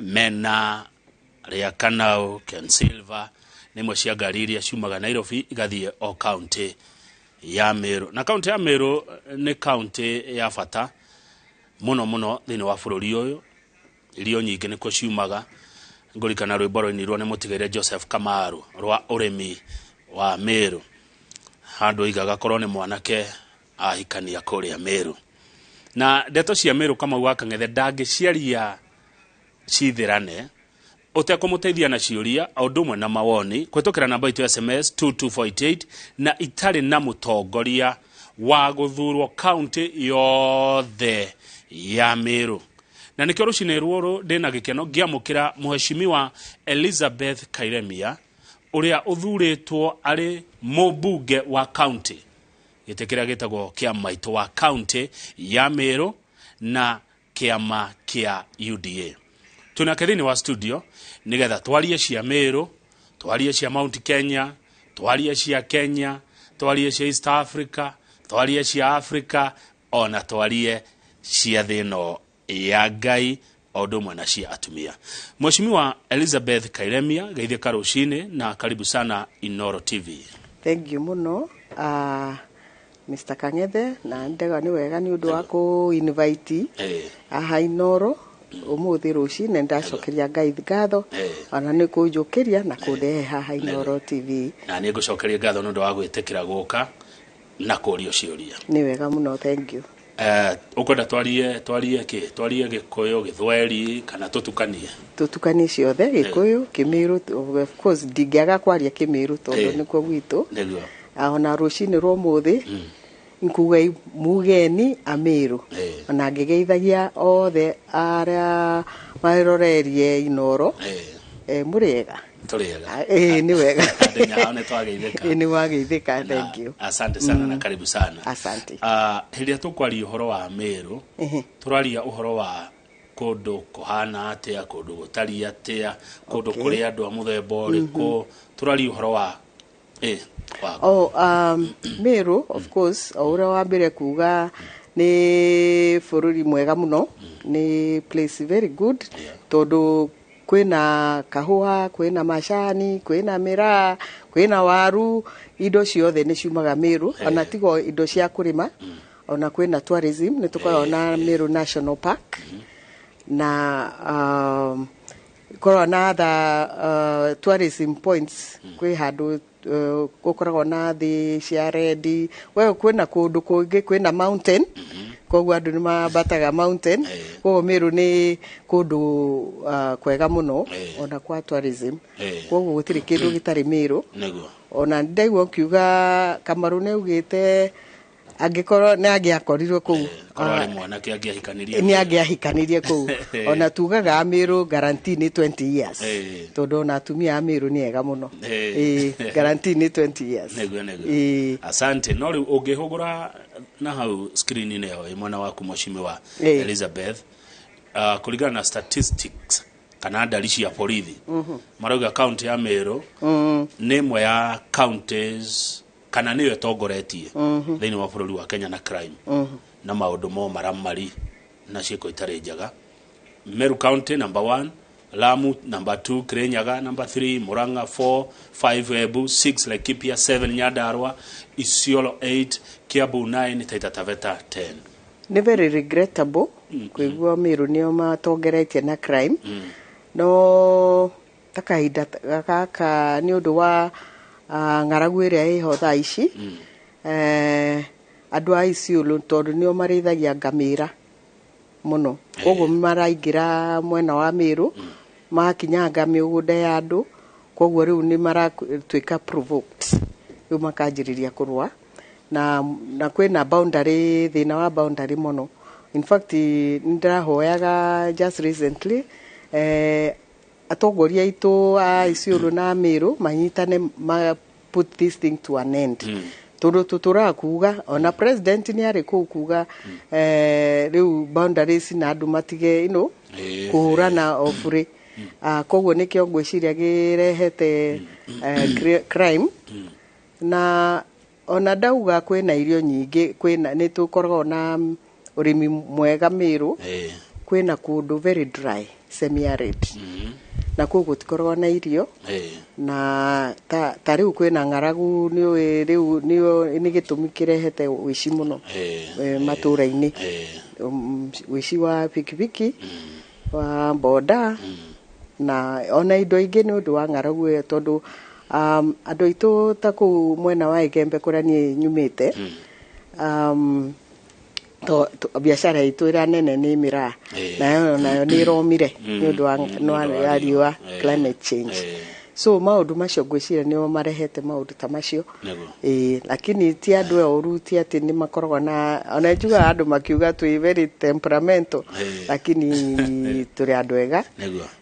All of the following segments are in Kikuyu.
Mena Ria Kanau, Ken Silver nĩ imwe cia ngari iria ciumaga Nairobi igathiĩ o kaunti ya Meru. Na kaunti ya Meru nĩ kaunti ya bata mũno mũno thĩinĩ wa bũrũri ũyũ. Irio nyingĩ nĩkuo ciumaga. Ngũrikana rwĩmbo rwainirwo nĩ mũtigaire Joseph Kamaru rwa ũrĩmi wa Meru, handũ oigaga korwo nĩ mwanake ahikania kũrĩa Meru. Na ndeto cia Meru Kamau wa Kang'ethe ndangĩciaria cithirane ũtekũmũteithia na ciũria o ũndũ ũmwe na mawoni kũhĩtũkĩra namba itũ ya SMS 22488. Na itarĩ na mũtongoria wa gũthurwo kaunti yothe ya Meru, na nĩkĩo rũcinĩ rũrũ ndĩna gĩkeno ngĩamũkĩra Mũheshimiwa Elizabeth Kairemia, ũrĩa ũthurĩtwo arĩ mũmbunge wa kaunti, gĩtĩ kĩrĩa gĩtagwo kĩa maitũ wa kaunti ya Meru na kĩama kĩa UDA. Twĩnake thĩinĩ wa studio nĩgetha twarie cia Meru, twarie cia Mount Kenya, twarie cia Kenya, twarie cia East Africa, twarie cia Africa, ona twarie cia thĩ ĩno ya Ngai, o ũndũ ũmwe na cia atumia. Mheshimiwa Elizabeth Kairemia, geithĩka rũcinĩ na karibu sana Inoro TV. Thank you mũno, Mr. Kang'ethe, na ndega nĩ wega nĩ ũndũ wa kũ invite haha Inoro ũmũthĩ rũcinĩ. Ndacokeria Ngai ngatho ona nĩ kũnjũkĩria na kũndehe haha Inoro TV. Na nĩ ngũcokeria ngatho nĩ ũndũ wa gwĩtĩkĩra gũka na kũrio ciũria. Nĩ wega mũno, thank you. Ũkwenda twarie kĩ? Twarie Gĩkũyũ, Gĩthweri, kana tũtukanie? Tũtukanie ciothe, Gĩkũyũ, Kĩmĩrũ. Of course ndingĩaga kwaria Kĩmĩrũ tondũ nĩkuo gwitũ. Ona rũcinĩ rwa ũmũthĩ nkuga mugeni Amĩrũ, ona ngĩgeithagia othe arĩa marorerie Inoro. Mũrĩega? Tũrĩega. Ĩĩ, nĩ wega. Andũ hao nĩ twageithĩka. Ĩĩ, nĩ wageithĩka, thank you. Asante sana na karibu sana. Asante. Hĩndĩ ĩrĩa tũkwaria ũhoro wa Meru, tũraria ũhoro wa kũndũ kũhana atĩa, kũndũ gũtariĩ atĩa, kũndũ kũrĩ andũ a mũthemba ũrĩkũ? Tũraria ũhoro wa wa Oh, Meru, of course, o ũrĩa wambire kuga, nĩ bũrũri mwega mũno, nĩ place very good, tondũ kwĩna kahũa, kwĩna macani, kwĩna mĩraa, kwĩna waru, indo ciothe nĩ ciumaga Meru. Ona tigo indo cia kũrĩma, ona kwĩna tourism, nĩ tũkoragwo na Meru National Park na koragwo na other tourism points. Kwĩ handũ gũkoragwo na thĩ cia rendi we, kwĩna kũndũ kũngĩ kwĩna mountain, koguo andũ nĩ mambataga mountain. Koguo Meru nĩ kũndũ kwega mũno ona kwa tourism. Koguo gũtirĩ kĩndũ gĩtarĩ Meru. Ona ndaigua ũkiuga Kamaru nĩ augĩte angĩkorwo nĩ angĩakorirwo kũu, Korwo arĩ mwanake angĩahikanirie. Nĩ angĩahikanirie kũu. Ona tugaga Amĩrũ guarantee nĩ 20 years, tondũ ona atumia a Mĩrũ nĩ ega mũno. Ĩĩ, guarantee nĩ 20 years. Nĩguo. Ĩĩ. Asante. No rĩu ũngĩhũgũra na hau screen-inĩ ĩyo ĩ mwena waku, Mheshimiwa Elizabeth, kũringana na statistics kana ndari cia borithi, marauga kaunti ya Meru nĩ ĩmwe ya counties kana nĩyo ĩtongoretie thĩinĩ wa bũrũri wa Kenya na crime na maũndũ mo maramari na ciĩko itarĩ njega. Meru County number 1, Lamu number 2, Kirinyaga number 3, Murang'a 4, 5 Embu, 6 Laikipia, 7 Nyandarua, Isiolo 8, Kiambu 9, Taita Taveta 10. Nĩ very regrettable kũigua Mĩrũ nĩo matongoretie na crime, no ta kahinda gaka nĩ ũndũ wa ng'aragu ĩrĩa ĩho thaa ici, andũ a Isiolo tondũ nĩo marĩithagia ngamĩra mũno, koguo maraingĩra mwena wa Mĩrũ magakinyanga mĩgũnda ya andũ, koguo rĩu nĩ maratuĩka provoked, rĩu makanjĩrĩria kũrũa na kwĩna boundary, thĩna wa boundary mũno. In fact, nĩ ndĩrahoyaga just recently atongoria aitũ a Isiolo na Mĩrũ manyitane ma put this thing to an end, tondũ tũtũraga kuga ona president nĩ arĩ kũu kuga rĩu boundaries na andũ matige kũhũrana o bure. Koguo nĩkĩo ngwĩciria kĩrehete crime. Na ona ndauga kwĩna irio nyingĩ, kwĩna, nĩ tũkoragwo na ũrĩmi mwega Mĩrũ. Kwĩna kũndũ very dry, semi arid, na kũu gũtikoragwo na irio. Na ta rĩu kwĩna ng'aragu, nĩũĩ rĩu nĩ gĩtũmi kĩrehete ũici mũno matũũra-inĩ. Ũici wa pikipiki, wa boda na ona indo ingĩ nĩ ũndũ wa ng'aragu ĩyo, tondũ andũ aitũ ta kũu mwena wa Igembe kũrĩa niĩ nyumĩte, biacara itũ ĩrĩa nene nĩ mĩraa. Nayo nĩ ĩromire nĩ ũndũ wa nĩ ũndũ wa riũa, riũa. Climate change. So maũndũ macio ngwĩciria nĩo marehete maũndũ ta macio. Ĩĩ, lakini ti andũ oru, ti atĩ nĩ makoragwo na, ona njugaga andũ makiuga twĩ very temperamental, lakini tũrĩ andũ ega.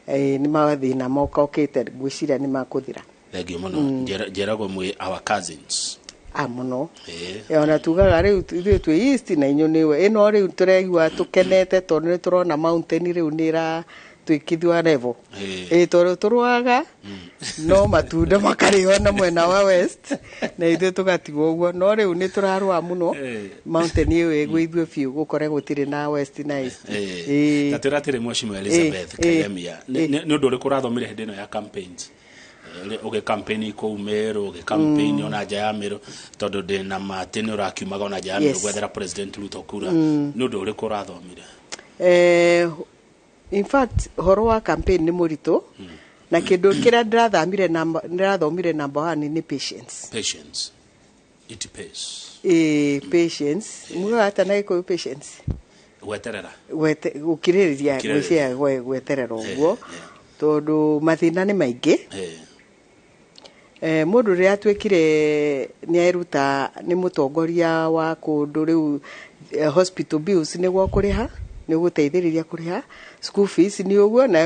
Ĩĩ, nĩ mathĩna mokokĩte, ngwĩciria nĩ makũthira. Thank you mũno. Njĩragwo mwĩ our cousins. A mũno. Ona tugaga rĩu ithuĩ twĩ east na inyuĩ nĩwe ĩno, rĩu tũraigua tũkenete tondũ nĩ tũrona mountain rĩu nĩ ĩratuĩkithio level. Ĩĩ, tondũ tũrũaga no matunda makarĩo na mwena wa west na ithuĩ tũgatigwo ũguo, no rĩu nĩ tũrarũa mũno mountain ĩyo ĩgũithio biũ, gũkore gũtirĩ na west na east. Ta twĩra atĩrĩ, Mheshimiwa Elizabeth Kalemia, nĩ ũndũ ũrĩkũ ũrathomire hĩndĩ ĩno ya campaigns? Ũgĩ campaign kũu Meru, ũgĩ campaign ona nja ya Meru, tondũ ndĩ na ma atĩ nĩ ũrakiumaga ona nja ya Meru gwethera President Ruto kura, nĩ ũndũ ũrĩkũ ũrathomire? In fact, horo wa campaign nĩ mũritũ, na kĩndũ kĩrĩa ndĩrathamire ndĩrathomire number one nĩ patience. Patience, it pays. Ĩĩ, patience. Mugaga atĩa na Gĩkũyũ patience? Gweterera. Gũkirĩrĩria. Gũkirĩrĩria. Gwĩciria gweterera ũguo, tondũ mathĩna nĩ maingĩ. Mũndũ rĩrĩa atuĩkire nĩ eruta nĩ mũtongoria wa kũndũ rĩu, hospital bills nĩguo kũrĩha, nĩ ũgũteithĩrĩria kũrĩha school fees, nĩ ũguo na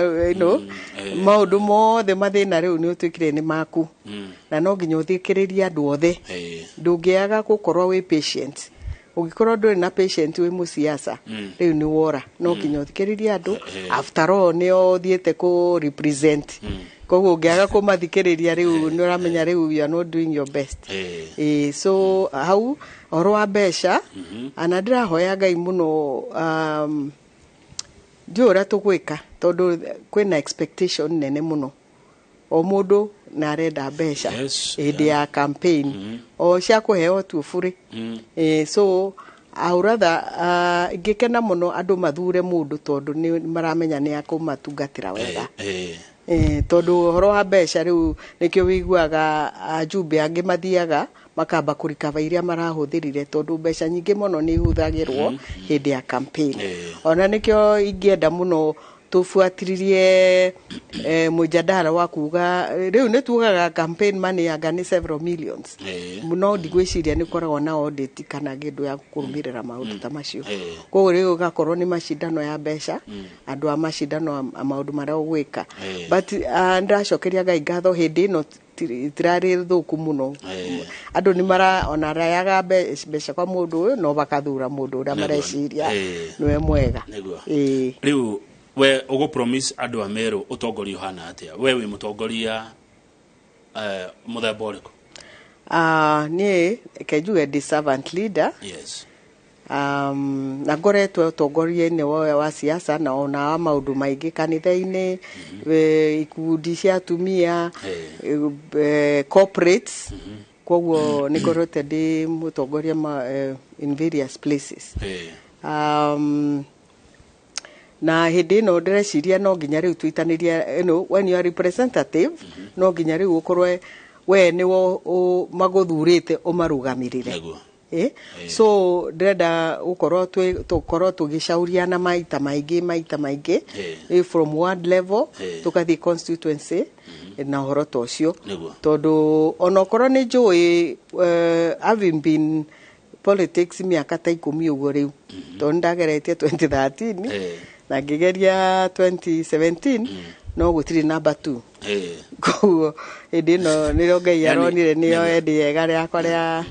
maũndũ mothe mathĩna rĩu nĩ ũtuĩkire nĩ maku, na no nginya ũthikĩrĩrie andũ othe. Ndũngĩaga gũkorwo wĩ patient. Ũngĩkorwo ndũrĩ na patient wĩ mũciaca, rĩu nĩ wora. No nginya ũthikĩrĩrie andũ. After all, nĩo ũthiĩte kũ represent, koguo ũngĩaga kũmathikĩrĩria rĩu nĩ ũramenya rĩu you are not doing your best. Ĩĩ, so hau ũhoro wa mbeca, ana ndĩrahoya Ngai mũno, ndiũĩ ũrĩa tũgwĩka, tondũ kwĩna expectation nene mũno, o mũndũ na arenda mbeca hĩndĩ ya campaign, o cia kũheo tu bũrĩ. So I would rather, ingĩkena mũno andũ mathure mũndũ tondũ nĩ maramenya nĩ akũmatungatĩra wega. Tondũ ũhoro wa mbeca rĩu nĩkĩo wĩiguaga ajumbe angĩ mathiaga makamba kũrikaba iria marahũthĩrire, tondũ mbeca nyingĩ mũno nĩ ihũthagĩrwo hĩndĩ ya campaign. Ona nĩkĩo ingĩenda mũno tũbuatĩrĩrie mũjadara wa kuga rĩu nĩ tugaga campaign money anga nĩ several millions, no ndigwĩciria nĩ koragwo na audit kana kĩndũ ya kũrũmĩrĩra maũndũ ta macio. Koguo rĩu ũgakorwo nĩ macindano ya mbeca, andũ a macindano a maũndũ marĩa ũgwĩka. But ndĩracokeria Ngai ngatho, hĩndĩ ĩno itirarĩ thũku mũno. Andũ nĩ mara ona rayaga mbeca kwa mũndũ ũyũ, no bakathura mũndũ ũrĩa mareciria nĩwe mwega. Rĩu we ũgũ promise andũ a Meru ũtongoria ũhana atĩa? We wĩ mũtongoria mũthemba ũrĩkũ? Niĩ reke njuge ndĩ servant leader. Na ngoretwo ũtongoria-inĩ wa siasa na ona wa maũndũ maingĩ kanitha-inĩ, ikundi cia atumia, corporates, koguo nĩ ngoretwo ndĩ mũtongoria in various places. Na hĩndĩ ĩno ndĩreciria no nginya rĩu tuitanĩrie, when you are representative, no nginya rĩu ũkorwe we nĩwo magũthurĩte ũmarũgamĩrĩre. So ndĩrenda gũkorwo tũkorwo tũgĩcauriana maita maingĩ, maita maingĩ, from ward level tũgathiĩ constituency na ũhoro ta ũcio. Tondũ onokorwo nĩ njũĩ, having been politics mĩaka ta 10 ũguo rĩu, tondũ nĩndageretie 2013 na ngĩgeria 2017, no gũtirĩ number 2. Koguo hĩndĩ ĩno nĩrĩo Ngai aronire nĩyo ĩndĩ ega rĩakwa rĩa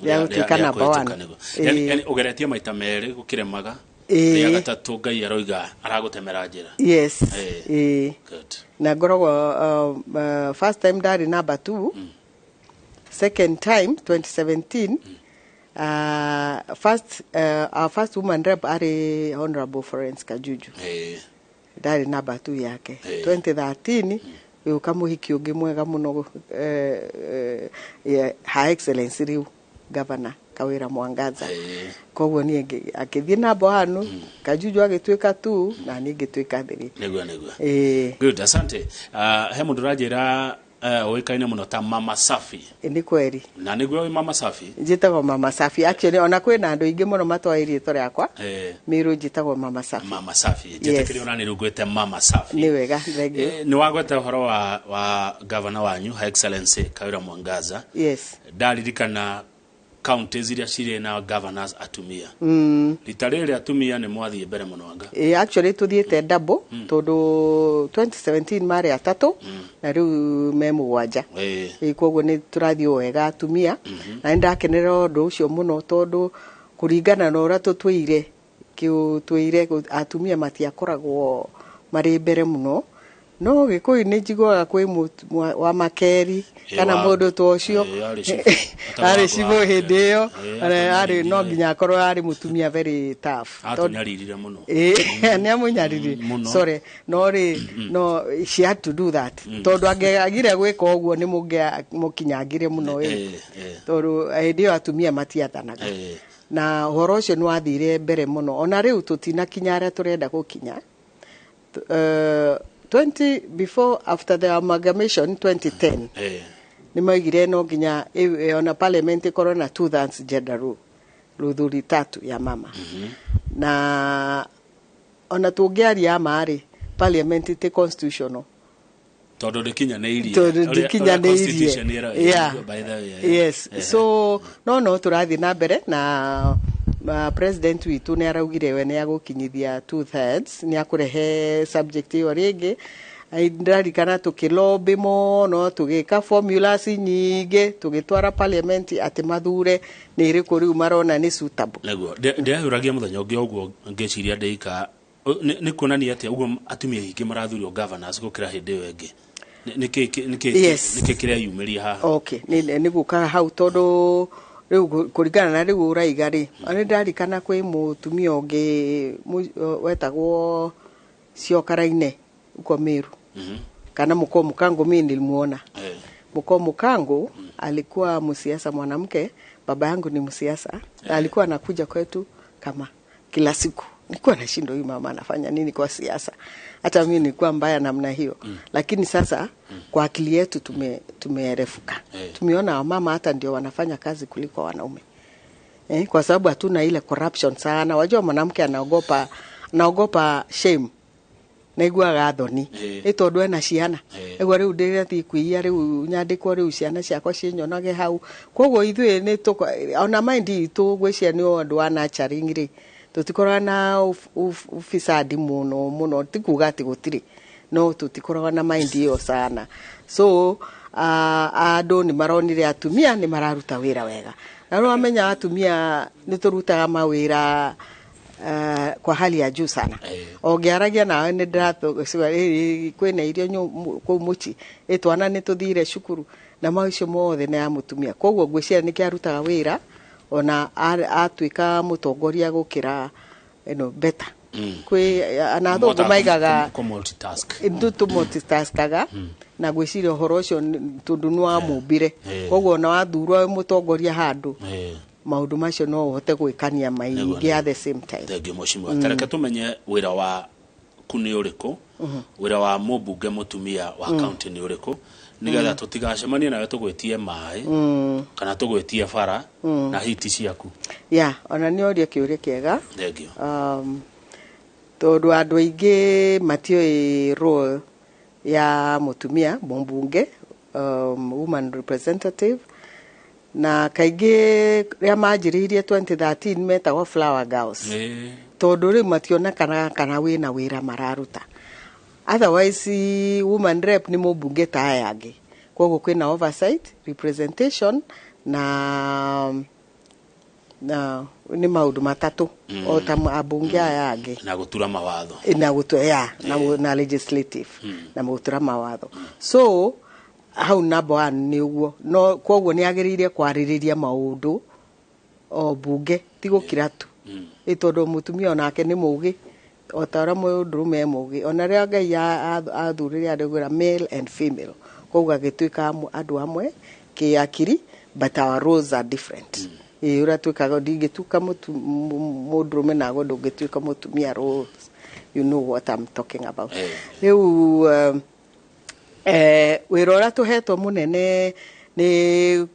gũtuĩka number 1. Yani ũgeretie maita merĩ gũkĩremaga, rĩa gatatũ Ngai aroiga aragũtemera njĩra. Yes. Good. Na ngoragwo first time ndarĩ number 2, second time 2017 First our first woman rep arĩ Honorable Florence Kajuju. Ndarĩ namba 2 yake. 2013 gĩũka mũhiki ũngĩ mwega mũno, Her Excellency rĩu Governor Kawira Mwangaza. Koguo niĩ akĩthiĩ namba 1, Kajuju agĩtuĩka 2 na niĩ ngĩtuĩka 3. Nĩguo, nĩguo. Ĩĩ. Good, asante. He mũndũ ũranjĩra ũĩkaine mũno ta Mama Safi. Nĩ kweri. Na nĩguo wĩ Mama Safi? Njĩtagwo Mama Safi actually, ona kwĩna andũ aingĩ mũno matoĩ rĩtwa rĩakwa. Mĩrũ njĩtagwo Mama Safi. Mama Safi. Njĩtĩkĩre ona nĩ ngwĩte Mama Safi. Nĩ wega, thank you. Nĩ wagweta ũhoro wa governor wanyu, Her Excellency Kawira Mwangaza. Yes. Ndaririkana counties iria cirĩ na governors atumia, rita rĩrĩ atumia nĩ mwathiĩ mbere mũno anga? Actually tuthiĩte double, tondũ 2017 marĩ atatũ na rĩu me 7. Koguo nĩ tũrathiĩ o wega atumia, na nĩ ndakenerera ũndũ ũcio mũno, tondũ kũringana na ũrĩa tũtũire kĩũtũire, atumia matiakoragwo marĩ mbere mũno, no Gĩkũyũ nĩ njiguaga kwĩ wa makeri kana mũndũ ta ũcio. Arĩ cibũ. Arĩ cibũ hĩndĩ ĩyo. Atũnyaririre. Arĩ no nginya akorwo arĩ mũtumia very tough. Atũnyaririre mũno. Nĩ amũnyarire. Mũno. Sorry, no rĩ, no she had to do that, tondũ angĩagire gwĩka ũguo nĩ mũkinyangire mũno ĩ. Tondũ hĩndĩ ĩyo atumia matiathanaga. Na ũhoro ũcio nĩ wathire mbere mũno, ona rĩu tũtinakinya harĩa tũrenda gũkinya. 20 before, after the amalgamation 2010, nĩ maigire no nginya ona parliament ĩkorwo na 2/3 gender rule, rũthuri tatu ya mama. Na ona tũngĩaria ma rĩ, parliament ti constitutional. Tondũ ndĩkinyanĩirie. Tondũ Ũrĩa ndĩkinyanĩirie. Constitution by the way. Yes. So no tũrathiĩ na mbere na president witũ nĩ araugire we nĩ agũkinyithia 2/3, nĩ akũrehe subject ĩyo rĩngĩ. Ai, ndĩrarikana tũkĩlobby mũno, tũgĩka formulas nyingĩ, tũgĩtwara parliament atĩ mathure nĩ ĩrĩkũ rĩu marona nĩ suitable. Nĩguo ndĩrehũragia mũthenya ũngĩ ũguo ngĩciria ndĩika nĩ kuonania atĩa ũguo atumia aingĩ marathurio governors gũkĩra hĩndĩ ĩyo ĩngĩ. Nĩkĩ nĩkĩ kĩreyumĩria haha? Okay, nĩ gũka hau, tondũ rĩu kũringana na rĩu ũraiga rĩ, nĩ ndarikana kwĩ mũtumia ũngĩ wetagwo Ciokaraine uko Meru, kana Mũko Mũkango, mimi nilimuona. Mũko Mũkango alikuwa msiasa mwanamke, baba yangu ni msiasa, na alikuwa anakuja kwetu kama kila siku. Nilikuwa nashindwa huyu mama anafanya nini kwa siasa. Hata mimi nilikuwa mbaya namna hiyo. Lakini sasa kwa akili yetu tumeerefuka. Tumeona wamama hata ndio wanafanya kazi kuliko wanaume. Kwa sababu hatuna ile corruption sana. Wajua mwanamke anaogopa shame. Naiguaga thoni. Ĩ tondũ ena ciana. Ĩguo rĩu ndĩrathiĩ kwĩia rĩu nyandĩkwo rĩu ciana ciakwa cinyonage hau. Koguo ithuĩ nĩ ona mind itũ ngwĩciria nĩ ũndũ wa nurturing rĩ, tũtikoragwo na ufisadi mũno mũno, ti kuga atĩ gũtirĩ, no tũtikoragwo na mind ĩyo sana. So andũ nĩ maronire atumia nĩ mararuta wĩra wega, na rĩu amenya atumia nĩ tũrutaga mawĩra kwa hali ya juu sana. Ũngĩaragia nawe nĩ ndĩratũ kwĩna irio kũu mũciĩ, ĩ twana nĩ tũthire cukuru, na maũcio mothe nĩ ya mũtumia. Koguo ngwĩciria nĩkĩo arutaga wĩra ona atuĩka mũtongoria gũkĩra ĩno better. Kwĩ ana athũngũ Mũhotaga maigaga kũ multitask. Nĩ multitaskaga, na ngwĩciria ũhoro ũcio tondũ nĩ wamũmbire. Koguo ona wathurwo wĩ mũtongoria handũ, maũndũ macio no ũhote gwĩkania maingĩ at the same time. Thengiũ mheshimiwa. Tareke tũmenye wĩra wa ku nĩ ũrĩkũ, wĩra wa mũmbunge mũtumia wa county nĩ ũrĩkũ, nĩgetha tũtigacemanie nawe tũgwĩtie maĩ kana tũgwĩtie bara na hiti ciaku. Ya, ona nĩ ũria kĩũria kĩega. Thengiũ. Tondũ andũ aingĩ matiũĩ role ya mũtumia mũmbunge, woman representative, na kaingĩ rĩa manjĩrĩirie 2013 metagwo flower girls, tondũ rĩu mationekanaga kana wĩna wĩra mararuta. Otherwise woman rep nĩ mũmbunge ta aya angĩ, koguo kwĩna oversight, representation na nĩ maũndũ matatũ o ta ambunge aya angĩ. Na gũtura mawatho. Na gũtua ya na legislative na gũtura mawatho. So hau number one nĩ ũguo, no koguo nĩ agĩrĩire kwarĩrĩria maũndũ o mbunge ti gũkira tu. Ĩ tondũ mũtumia onake nĩ mũgĩ o ta ũrĩa mũndũrũme e mũgĩ. Ona rĩrĩa Ngai athurire andũ augire male and female, koguo agĩtuĩka andũ amwe kĩakiri, but our roles are different. Ĩ ũrĩa twĩkaga, ndingĩtuĩka mũndũrũme nawe ndũngĩtuĩka mũtumia. Roles, you know what I'm talking about. Rĩu wĩra ũrĩa tũhetwo mũnene nĩ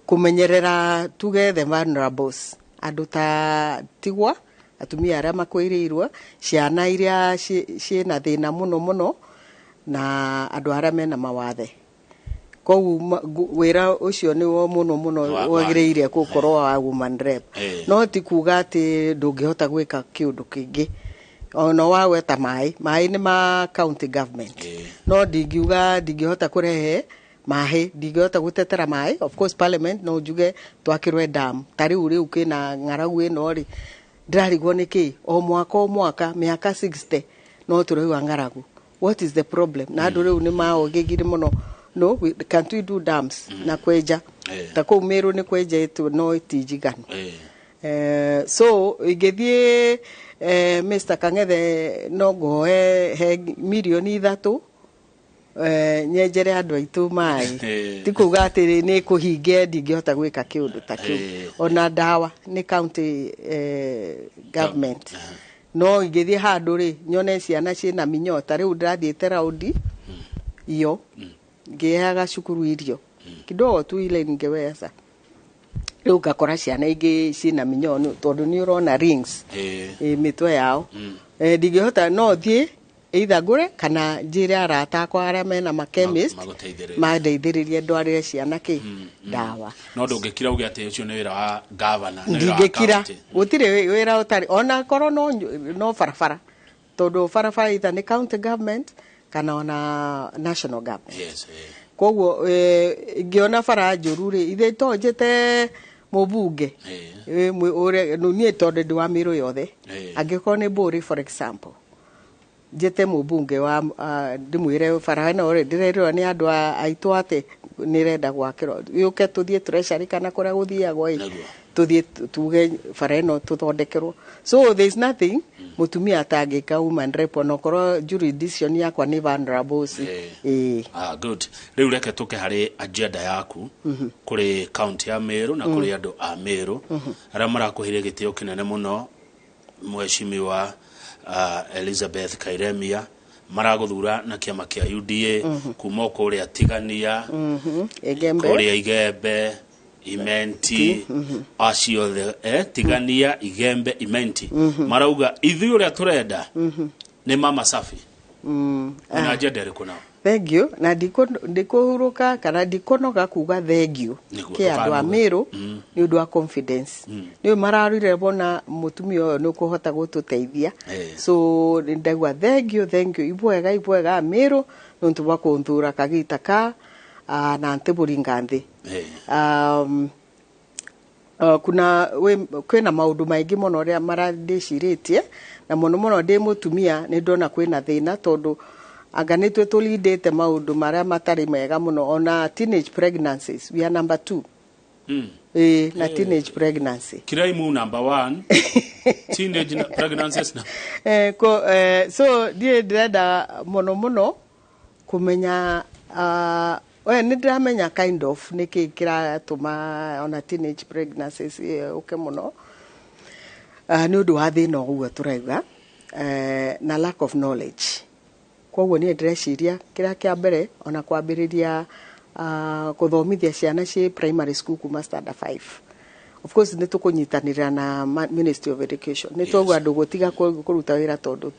kũmenyerera tuge the vulnerables, andũ ta tigwa, atumia arĩa makuĩrĩirwo, ciana iria ciĩna thĩna mũno mũno, na andũ arĩa mena mawathe. Koguo wĩra ũcio nĩwo mũno mũno wagĩrĩire gũkorwo wa woman rep. No ti kuga atĩ ndũngĩhota gwĩka kĩũndũ kĩngĩ. Ona wagweta maĩ, maĩ nĩ ma county government. No ndingiuga ndingĩhota kũrehe maĩ, ndingĩhota gũtetera maĩ. Of course parliament no njuge twakĩrwe dam. Ta rĩu kwĩna ng'aragu ĩno rĩ, ndĩrarigwo nĩ kĩ o mwaka o mwaka mĩaka 60 no tũraigua ng'aragu. What is the problem? Na andũ rĩu nĩ maogĩgire mũno. No can't we do dams na kwenja? Ta kũu Mĩrũ nĩ kwenjetwo no ti njiganu. So ingĩthiĩ Mr Kang'ethe no ngũhoe he mirioni 3, nyenjere andũ aitũ maĩ. Ti kuga atĩ nĩ kũhinge ndingĩhota gwĩka kĩũndũ ta kĩu. Ona ndawa nĩ county government, no ingĩthiĩ handũ rĩ nyone ciana ciĩna minyoo, ta rĩu ndĩrathiĩte raundi iyo ngĩheaga cukuru irio kidogo tu ile ningeweza, rĩu ngakora ciana ingĩ ciĩna minyoo tondũ nĩ ũrona rings mĩtwe yao. Ndingĩhota, no thiĩ either ngũre kana njĩre arata akwa arĩa mena machemist magũteithĩrĩrie. Mandeithĩrĩrie ndwarĩre ciana kĩ ndawa. No ndũngĩkira uge atĩ ũcio nĩ wĩra wa governor, nĩ wĩra wa Ndingĩkira. county. Gũtirĩ wĩra ũtarĩ ona korwo no barabara, tondũ barabara either nĩ county government kana ona national government. Koguo ingĩona bara njũru rĩ, ithe to njĩte mũmbunge. Ũrĩa niĩ tondũ ndĩ wa Mĩrũ yothe, angĩkorwo nĩ Mbũrĩ, for example, njĩte mũmbunge wa ndĩmwĩre bara ĩno rĩ ndĩrerirwo nĩ andũ aitũ atĩ nĩrenda gwakĩrwo, yũke tũthiĩ treasury kana kũrĩa gũthiagwo ĩ, tũthiĩ tuge bara ĩno tũthondekerwo. So there is nothing mũtumia atangĩka woman rep, onokorwo jurisdiction yakwa nĩ vulnerables. Ĩĩ. Ah, good. Rĩu reke tũke harĩ agenda yaku kũrĩ county ya Meru na kũrĩ andũ a Meru arĩa marakũheire gĩtĩo kĩnene mũno. Mheshimiwa Elizabeth Kairemia maragũthura na kĩama kĩa UDA kuma o kũrĩa Tigania, Igembe. Kũrĩa Igembe, Imenti, acio othe, Tigania, Igembe, Imenti, marauga ithuĩ ũrĩa tũrenda nĩ Mama Safi. Na agenda ĩrĩkũ nao? Thank you. Na ndikũhurũka kana ndikũnoga kuga thank you kĩ andũ a ndũkanoge. Mĩrũ nĩ ũndũ wa confidence nĩ mararire bona mũtumia ũyũ nĩ ũkũhota gũtũteithia. So nĩ ndaigua thank you, thank you, ibwega ibwega Mĩrũ nĩ ũndũ wa kũnthura kagita ka na ntĩbũringa nthĩ. Kuna kwĩna maũndũ maingĩ mũno ũrĩa marandĩcirĩtie, na mũno mũno ndĩ mũtumia nĩ ndona kwĩna thĩna tondũ anga nĩ twĩ tũlindĩte maũndũ marĩa matarĩ mega mũno. Ona teenage pregnancies, we are number two. Ĩĩ, na teenage pregnancy. Crime number one, teenage pregnancies na So ndiĩ ndĩrenda mũno mũno kũmenya, we nĩ ndĩramenya kind of nĩkĩ kĩratũma ona teenage pregnancies ũke mũno, nĩ ũndũ wa thĩna ũguo tũrauga, na lack of knowledge. Koguo niĩ ndĩreciria kĩrĩa kĩa mbere ona kwambĩrĩria kũthomithia ciana ciĩ primary school kuma standard 5. Of course nĩ tũkũnyitanĩra na Ministry of Education, nĩ twaigua ndũgũtiga kũruta wĩra tondũ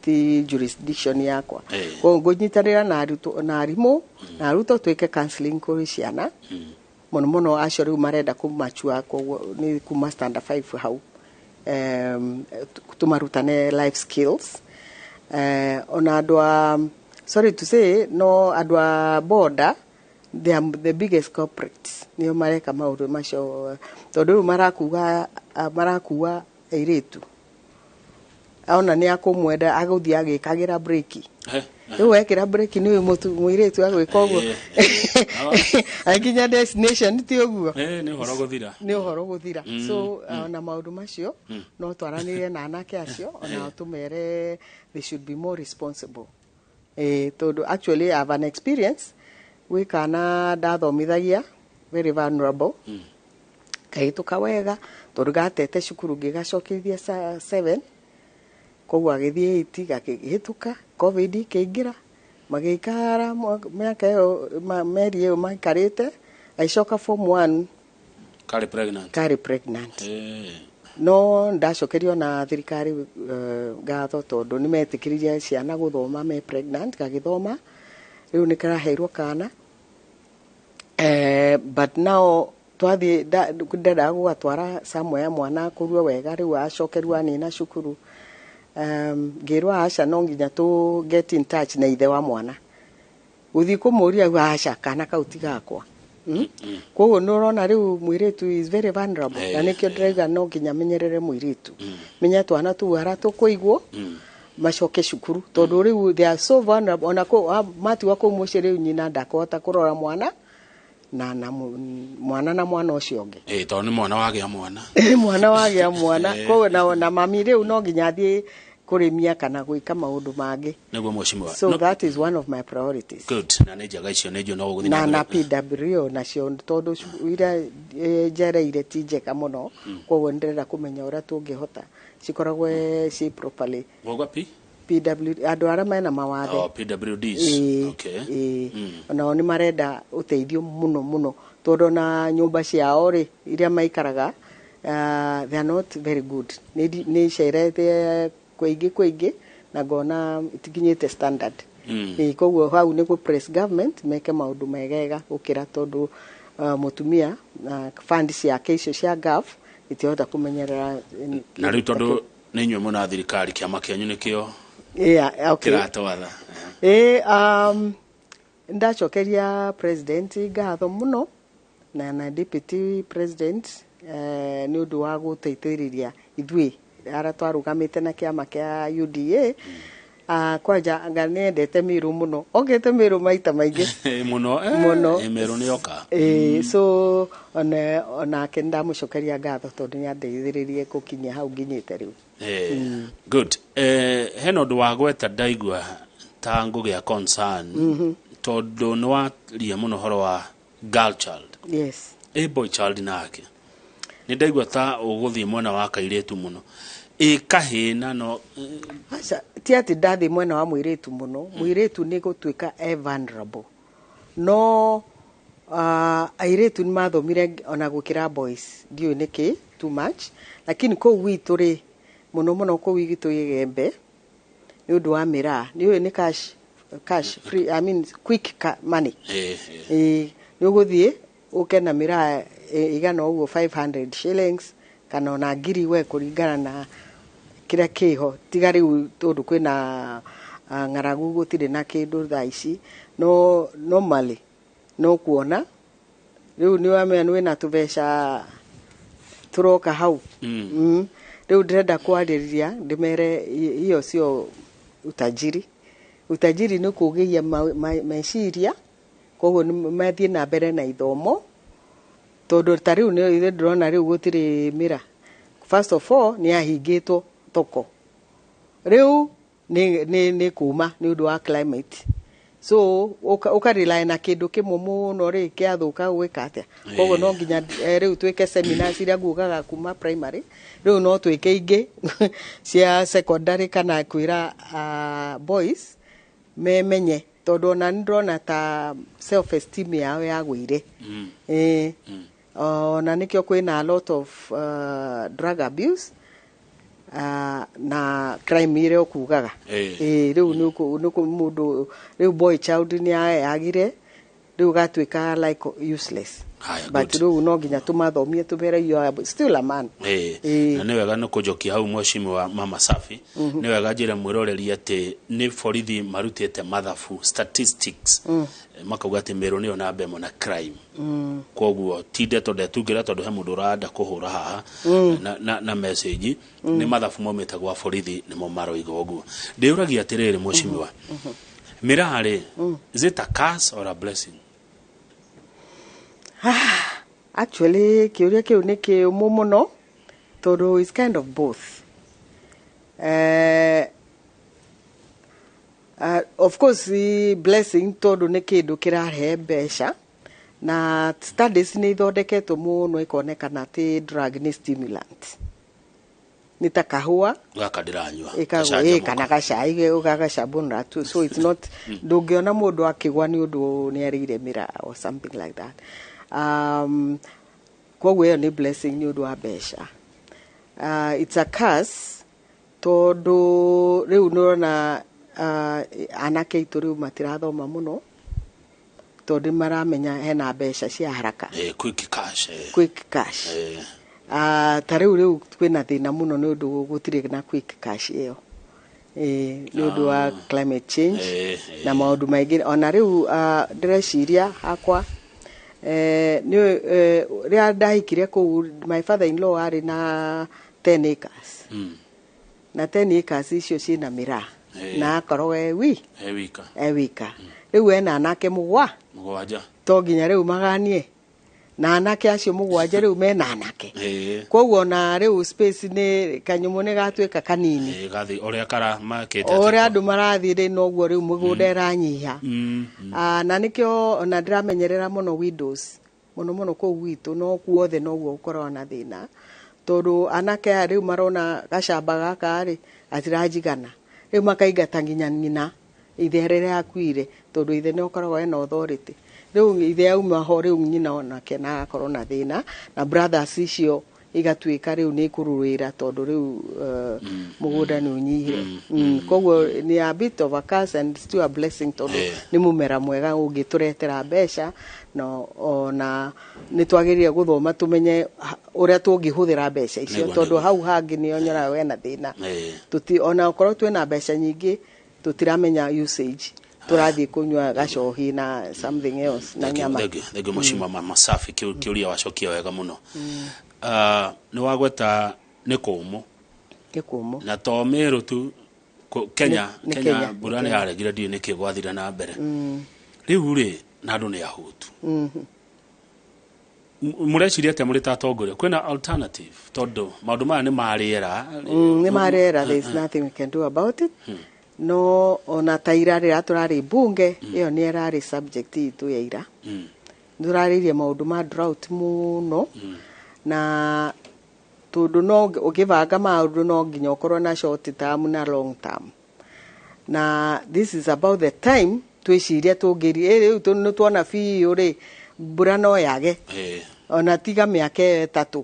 ti jurisdiction yakwa. Koguo ngũnyitanĩra na arutwo na arimũ na arutwo twĩke counseling kũrĩ ciana, mũno mũno acio rĩu marenda kũmachua. Koguo nĩ kuma standard 5 hau, tũmarutane life skills. Ona andũ a, sorry to say, no andũ a border, they are the biggest culprits, nĩo mareka maũndũ macio tondũ rĩu marakua airĩtu, ona nĩ akũmwenda agũthiĩ agĩkagĩra breki. Rĩu wekĩra breki nĩ mũirĩtu agwĩka ũguo. Akinya destination ti ũguo. Nĩ ũhoro gũthira. Nĩ ũhoro gũthira. So ona maũndũ macio no twaranĩrie na anake acio, ona tũmere they should be more responsible, tondũ actually I have an experience gwĩ kana ndathomithagia, very vulnerable, kahĩtũka wega tondũ gatete cukuru ngĩgacokithia 7, koguo agĩthiĩ 8, gakĩhĩtũka. Covid ĩkĩingĩra, magĩikara mĩaka ĩyo meri ĩyo maikarĩte, agĩcoka form 1. Karĩ pregnant. Karĩ pregnant. No ndacokerio na thirikari ngatho tondũ nĩ metĩkĩririe ciana gũthoma me pregnant. Gagĩthoma, rĩu nĩ karaheirwo kana, but now twathiĩ ndendaga gũgatwara somewhere mwana akũrue wega. Rĩu acokerwo anina cukuru, ngĩrwo aca, no nginya tũ get in touch na ithe wa mwana. Gũthiĩ kũmũria, auga aca, kana kau ti gakwa. Koguo nĩ ũrona rĩu mũirĩtu is very vulnerable, na nĩkĩo ndĩrauga no nginya menyerere mũirĩtu, menya twana tũu harĩa tũkũigwo macoke cukuru, tondũ rĩu they are so vulnerable. Ona matigwo kũu mũciĩ, rĩu nyina ndakũhota kũrora mwana na mwana na mwana ũcio ũngĩ. Tondũ nĩ mwana wagĩa mwana. Mwana wagĩa mwana. Koguo na mami rĩu no nginya athiĩ kũrĩmia kana gwĩka maũndũ mangĩ. Nĩguo, mheshimiwa. So that is one of my priorities. Good, na nĩ njega icio, nĩ njũ no gũgũthiĩ na na mbere. PW nacio, tondũ iria njereire ti njega mũno, koguo nĩ ndĩrenda kũmenya ũrĩa tũngĩhota cikoragwo ci properly. Wauga P? PW, andũ arĩa mena mawathe. Oh, PWDs. Ĩĩ, ĩĩ. Onao nĩ marenda ũteithio mũno mũno, tondũ ona nyũmba ciao rĩ, iria maikaraga, they are not very good. Nĩ cerete kũingĩ kũingĩ na ngona itikinyĩte standard. Ĩĩ, koguo hau nĩ gũ press government meke maũndũ megega gũkĩra, tondũ mũtumia na fund ciake icio cia gov itihota kũmenyerera. Na rĩu tondũ nĩ inyuĩ mũna thirikari, kĩama kĩanyu nĩkĩo kĩratwatha. Ĩ, ndacokeria president ngatho mũno na deputy president, nĩ ũndũ wa gũteithĩrĩria ithuĩ arĩa twarũgamĩte na kĩama kĩa UDA. Kwanja anga nĩendete Mĩrũ mũno, okĩte Mĩrũ maita maingĩ. Mũno. Mũno. Mĩrũ nĩ yoka. Ĩ, so onake nĩndamũcokeria ngatho tondũ nĩandeithĩrĩrie gũkinyia hau nginyĩte rĩu. Good. Hena ũndũ wa gweta ndaigua ta ngũgĩa concern, tondũ nĩ waria mũno ũhoro wa girl child. Ĩ boy child nake nĩ ndaigua ta ũgũthiĩ mwena wa kairĩtu mũno, ĩ kahĩna no? Aca, ti atĩ ndathiĩ mwena wa mũirĩtu mũno. Mũirĩtu nĩ gũtuĩka e vulnerable, no airĩtu nĩ mathomire ona gũkĩra boys, ndiũĩ nĩkĩ too much, lakini kũu gwitũ rĩ, mũno mũno kũu gwitũ Gĩgembe, nĩ ũndũ wa mĩraa, nĩ ũĩ nĩ cash, cash free, I mean quick money. Ĩĩ, nĩ ũgũthiĩ ũke na mĩraa ĩigana ũguo, 500 shillings kana ona ngiri, we kũringana na kĩrĩa kĩho. Tiga rĩu tondũ kwĩna ng'aragu, gũtirĩ na kĩndũ thaa ici, no normally no kuona rĩu nĩ wamenya nĩ wĩna tũbeca tũroka hau. Rĩu ndĩrenda kwarĩrĩria ndĩmere hiyo sio utajiri. Utajiri nĩ kũgĩia meciria, koguo nĩ mathiĩ na mbere na ithomo, tondũ ta rĩu nĩ ithuĩ ndĩrona rĩu gũtirĩ mĩra. First of all, nĩ yahingĩtwo thoko, rĩu nĩ kuma nĩ ũndũ wa climate, so ũka rely na kĩndũ kĩmwe mũno rĩ, kĩathũka gwĩka atĩa? Koguo no nginya rĩu twĩke seminars iria ngugaga kuma primary, rĩu no twĩke ingĩ cia secondary, kana kwĩra boys memenye, tondũ ona nĩ ndĩrona ta self esteem yao yagũire. Ona nĩkĩo kwĩna a lot of drug abuse na crime ĩrĩa ũkugaga. Rĩu nĩ mũndũ rĩu boy child nĩ yagire, rĩu gatuĩka like useless. Haya, but good. Rĩu no nginya tũmathomie, tũmere you are still a man. Na nĩ wega nĩ kũnjokia hau, mheshimiwa Mama Safi. Nĩ wega njĩre mwĩroreri atĩ nĩ borithi marutĩte mathabu, statistics, makauga atĩ Mĩrũ nĩyo namba ĩmwe na crime. Koguo ti ndeto ndetungĩra, tondũ he mũndũ ũranda kũhũra haha na message. Nĩ mathabu maumĩte gwa borithi nĩmo maroiga ũguo. Ndĩũragia atĩrĩrĩ, mheshimiwa, mĩraa rĩ, is it a curse or a blessing? Actually kĩũria kĩu nĩ kĩũmũ mũno tondũ it's kind of both. Of course blessing tondũ nĩ kĩndũ kĩrarehe mbeca na studies nĩ ithondeketwo mũno ikonekana atĩ drug nĩ stimulant, nĩ ta kahũa. Gaka ndĩranyua. Ĩkagwo Gacanjamũka. Kana gacai gagacambũnũra tu, so it's not ndũngĩona mũndũ akĩgwa nĩ ũndũ nĩ arĩire mĩraa or something like that. Koguo ĩyo nĩ blessing nĩ ũndũ wa mbeca. It's a curse tondũ rĩu nĩũrona anake aitũ rĩu matirathoma mũno tondũ nĩ maramenya hena mbeca cia haraka. Quick cash. Quick cash. Ta rĩu kwĩna thĩna mũno nĩ ũndũ gũtirĩ na quick cash ĩyo, nĩ ũndũ wa climate change na maũndũ maingĩ. Ona rĩu ndĩreciria hakwa, nĩ rĩrĩa ndahikire kũu, my father in law arĩ na 10 acres na 10 acres icio ciĩna mĩraa na akorwo e wi wika. E wika. Rĩu ena anake mũgwa 7. To nginya rĩu maganie na anake acio 7 rĩu mena anake. Koguo ona rĩu space nĩ kanyũmũ nĩ gatuĩka kanini. Gathi ũrĩa kara makĩte. O ũrĩa andũ marathiĩ rĩ, noguo rĩu mũgũnda ĩranyiha. Na nĩkĩo ona ndĩramenyerera mũno widows mũno mũno kũu gwitũ, no kuothe noguo gũkoragwo na thĩna tondũ anake aya rĩu marona gacamba gaka rĩ gatiranjigana, rĩu makaingata nginya nyina ithe rĩrĩa akuire tondũ ithe nĩ ũkoragwo ena authority. Rĩu ithe auma ho, rĩu nyina onake na agakorwo na thĩna na brothers icio igatuĩka rĩu nĩ ikũrũĩra tondũ rĩu mũgũnda nĩ ũnyihire. Koguo nĩ a bit of a curse and still a blessing tondũ nĩ mũmera mwega ũngĩtũretera mbeca, na ona nĩ twagĩrĩire gũthoma tũmenye ũrĩa tũngĩhũthĩra mbeca icio tondũ hau hangĩ nĩ onyoraga wena thĩna. Tuti ona okorwo twĩna mbeca nyingĩ, tũtiramenya usage, tũrathiĩ kũnyua gacohi na something else na Thank you, nyama. thank you, thank you, Mheshimiwa Mama Safi. Kĩũria wacokia wega mũno. Nĩ wagweta nĩ kũmũ. Gĩkũmũ. Na to Meru tu, Kenya. Nĩ Kenya Kenya, mbura nĩ nĩ Kenya. yaregire, ndiũĩ nĩkĩ gwathire na mbere rĩu rĩ, na andũ nĩ ahũtu. Mũreciria atĩa mũrĩ ta atongoria? Kwĩna alternative tondũ maũndũ maya nĩ ma rĩera? Nĩ marera, there is nothing we can do about it. No ona ta ira rĩrĩa tũrarĩ bunge, ĩyo nĩ ĩrarĩ subject itũ ya ira. Nĩ tũrarĩirie maũndũ ma drought mũno na tondũ no ũkĩbanga maũndũ no nginya ũkorwo na short term na long term, na this is about the time twĩcirie tũngĩri rĩu nĩ tuona biũ rĩ mbura no yage ona tiga mĩaka ĩyo 3,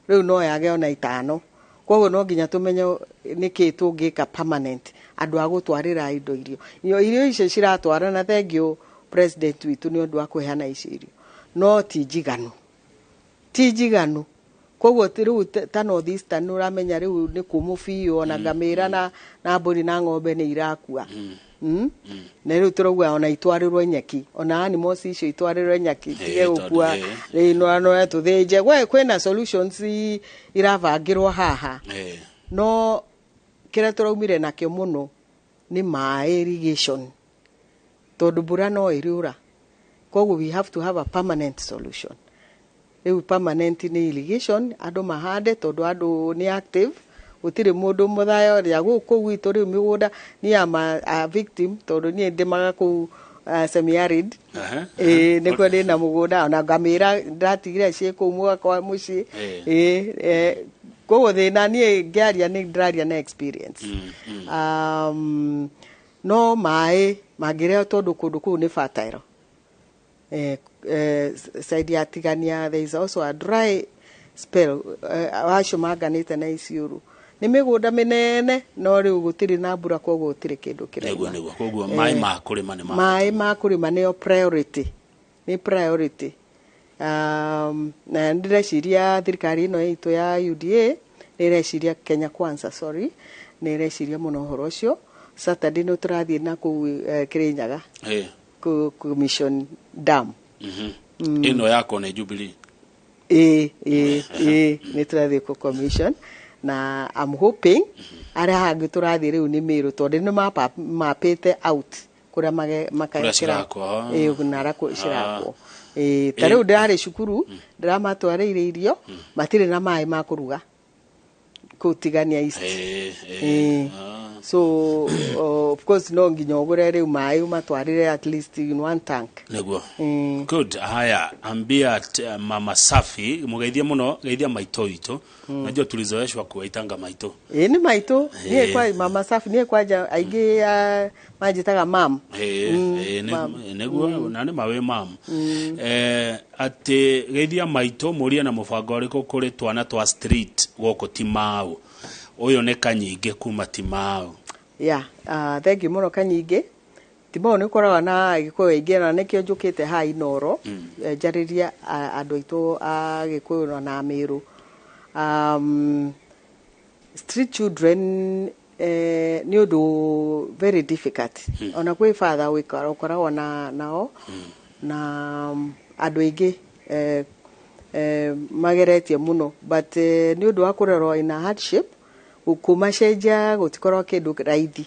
rĩu no yage ona 5. Koguo no nginya tũmenye nĩkĩ tũngĩka permanent, andũ a gũtwarĩra indo irio icio ciratwara. Na thank you president witũ nĩ ũndũ wa kũheana icio irio, no ti njiganu, ti njiganu. Koguo rĩu ta North Eastern nĩ ũramenya rĩu nĩ kũmũ biũ, ona ngamĩra na mbũri na ng'ombe nĩ irakua. Na rĩu tũrauga ona itwarĩrwo nyeki, ona animals icio itwarĩrwo nyeki tige tondũ, gũkua. Rĩu no tũthĩnje we, kwĩna solutions irabangĩrwo haha. No kĩrĩa tũraumire nakĩo mũno nĩ maĩ, irrigation, tondũ mbura no ĩrĩũra. Koguo we have to have a permanent solution. Rĩu permanent nĩ irrigation, andũ mahande tondũ andũ nĩ active, gũtirĩ mũndũ mũthayo rĩa gũkũ gwitũ. Rĩu mĩgũnda niĩ am a victim tondũ niĩ ndĩmaga kũu semi arid. Ĩĩ, nĩkuo ndĩna mũgũnda, ona ngamĩra ndĩratigire ciĩ kũu mwaka mũciĩ. Ĩĩ, koguo thĩna niĩ ngĩaria nĩ ndĩraria na experience. No maĩ mangĩrehwo tondũ kũndũ kũu nĩ fertile. Side ya Tigania there is also a dry spell. Acio manganĩte na Isiolo nĩ mĩgũnda mĩnene, no rĩu gũtirĩ na mbura, koguo gũtirĩ kĩndũ kĩrauma. Nĩguo, koguo maĩ ma kũrĩma nĩ ma Maĩ ma kũrĩma nĩyo priority, nĩ priority. Na ndĩreciria thirikari ĩno itũ ya UDA nĩ ĩreciria, Kenya Kwanza, sorry, nĩ ĩreciria mũno ũhoro ũcio. Saturday nĩ tũrathiĩ na kũu Kĩrĩnyaga commission dam. Ĩno yakwo nĩ Jubilee. Ĩĩ, nĩ tũrathiĩ kũ commission na I'm hoping arĩa hangĩ tũrathiĩ rĩu nĩ Mĩrũ tondũ nĩ mapĩte out kũrĩa Kũrĩa cirakwo, ah. Ĩĩ, na arĩa cirakwo. Ĩĩ, ta rĩu ndĩrarĩ cukuru, ndĩramatwarĩire irio, matirĩ na maĩ ma kũruga kũu Tigania East. Ĩĩ. So of course no nginya ũgũre rĩu maĩ ũmatwarĩre at least in one tank. Niguo. Good. Haya, ambia Mama Safi, mugeithie muno, geithia maitũ witũ. Najua tulizoeshwa kuwaitanga maitũ. Ĩĩ, nĩ maitũ niĩ kwa Mama Safi, niĩ kwanja aingĩ manjĩtaga mam. Ĩĩ, nĩguo na nĩ mawĩ mam. Atĩ geithia maitũ, mũrie na mũbango ũrĩkũ kũrĩ twana twa street gũkũ Timau. Ũyũ nĩ Kanyingĩ kuma Timau. Yeah, thank you mũno, Kanyingĩ. Timau nĩ ũkoragwo na Agĩkũyũ aingĩ, na nĩkĩo njũkĩte haha Inoro, njarĩrie andũ aitũ a Gĩkũyũ na Mĩrũ. Street children nĩ ũndũ very difficult. Ona kwĩ father ũkoragwo na nao na andũ aingĩ mageretie mũno, but nĩ ũndũ wa kũrerwo in a hardship, kũmacenjia gũtikoragwo kĩndũ raithi.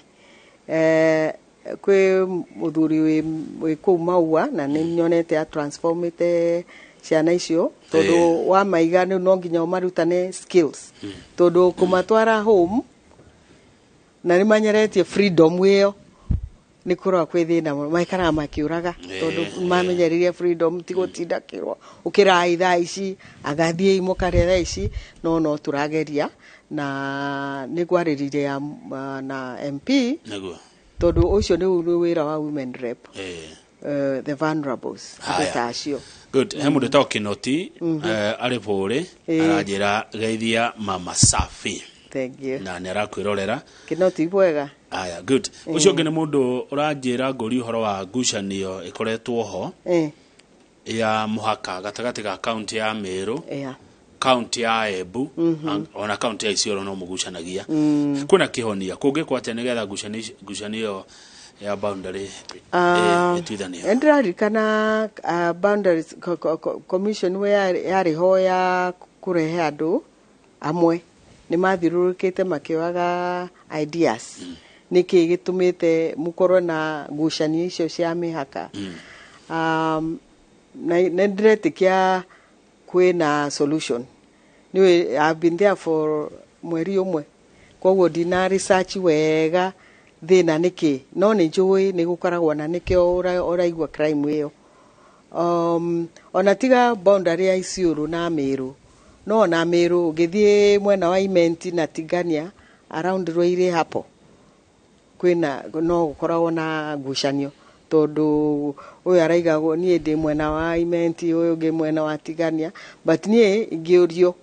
Kwĩ mũthuri wĩ kũu Maua na nĩ nyonete atransformĩte ciana icio, tondũ wamaiga rĩu no nginya ũmarutane skills, tondũ kũmatwara home na nĩ manyeretie freedom ĩyo nĩ kũrora kwĩ thĩna mũno, maikaraga makĩũraga, tondũ mamenyereire freedom, ti gũtinda kĩrwo ũkĩrai thaa ici, agathiĩ mũkarĩa thaa ici. No tũrageria na nĩ ngwarĩrĩria na MP, tondũ ũcio nĩ wĩra wa women rep, the vulnerables, andũ ta acio. Good. He mũndũ wĩtagwo Kinoti, arĩ bũrĩ, aranjĩra geithia Mama Safi. Thank you. Na nĩ arakwĩrorera. Kinoti, bwega. Aya, good. Ũcio ũngĩ nĩ mũndũ ũranjĩra ngũri ũhoro wa ngucanio ĩkoretwo ho ya mũhaka gatagatĩ ga kaunti ya Meru, kaunti ya Embu, ona kaunti ya Isiolo no mũgucanagia. Kwĩna kĩhonia kũngĩkwo atĩa nĩgetha ngucanio ĩyo ya boundary ĩtuithanio? Nĩ ndĩraririkana boundaries commission we yarĩ ho ya kũrehe andũ amwe, nĩ mathiũrũrũkĩte makĩoyaga ideas, nĩkĩ gĩtũmĩte mũkorwo na ngucanio icio cia mĩhaka. Na nĩ ndĩretĩkia kwĩna solution. Niĩ I've been there for mweri ũmwe, koguo ndina research wega thĩna nĩkĩ, no nĩ njũĩ nĩ gũkoragwo na nĩkĩo ũraigua crime ĩyo. Ona tiga boundary ya Isiolo na Meru, no ona Meru ũngĩthiĩ mwena wa Imenti na Tigania, around Rũirĩ hapo kwĩna no gũkoragwo na ngucanio, tondũ ũyũ araiga niĩ ndĩ mwena wa Imenti, ũyũ ũngĩ mwena wa Tigania. But niĩ ingĩũrio,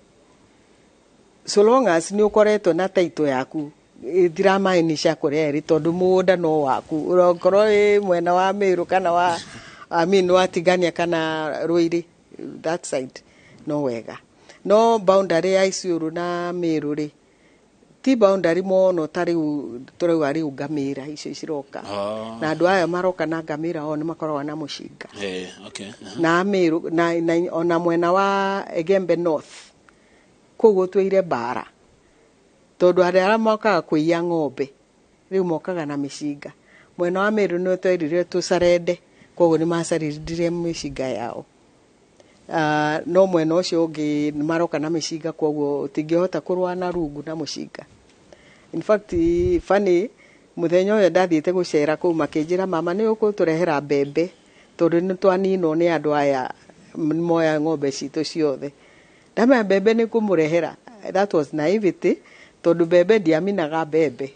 so long as nĩ ũkoretwo na title yaku, ĩtiramaanisha kũrĩa ĩrĩ, tondũ mũgũnda no waku, ũrokorwo wĩ mwena wa Meru kana wa, I mean, wa Tigania kana Rũirĩ that side, no wega. No boundary ya Isiolo na Meru rĩ, ti boundary mũno, ta rĩu tũrauga rĩu ngamĩra icio ciroka, na andũ aya maroka na ngamĩra o nĩ makoragwo na mũcinga. Na Meru na ona mwena wa Egembe North kũu gũtũire mbara, tondũ andũ arĩa mokaga kũiya ng'ombe rĩu mokaga na mĩcinga. Mwena wa Meru nĩ twerire tũcarende, koguo nĩ macarindire mĩcinga yao. No mwena ũcio ũngĩ nĩ maroka na mĩcinga, koguo ũtingĩhota kũrũa na rungu na mũcinga. In fact, funny, mũthenya ũyũ ndathiĩte gũcera kũu, makĩnjĩra, "Mama, nĩ ũkũtũrehera mbembe, tondũ nĩ twaninwo nĩ andũ aya, moya ng'ombe citũ ciothe." Ndamenya mbembe nĩ ngũmũrehera. That was naivety, tondũ mbembe ndiaminaga mbembe.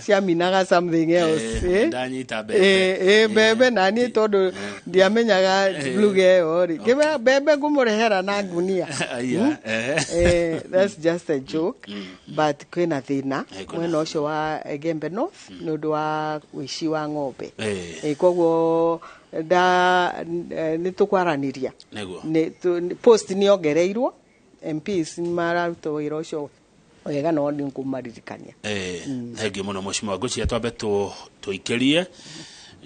Ciaminaga something else. Ndanyita mbembe. Mbembe na niĩ tondũ ndiamenyaga lugha ĩyo rĩ, ngĩmera mbembe ngũmũrehera na ngunia. Aya. That's just a joke, but kwĩna thĩna Kwĩna mwena ũcio wa Gembe North nĩ ũndũ wa ũici wa ng'ombe. Koguo nda nĩ tũkwaranĩria. Post nĩ yongereirwo, MPs nĩ mararuta wĩra ũcio wega, no nĩ ngũmaririkania. Thengiũ mũno, mheshimiwa. Ngwĩciria twambe tũikĩrie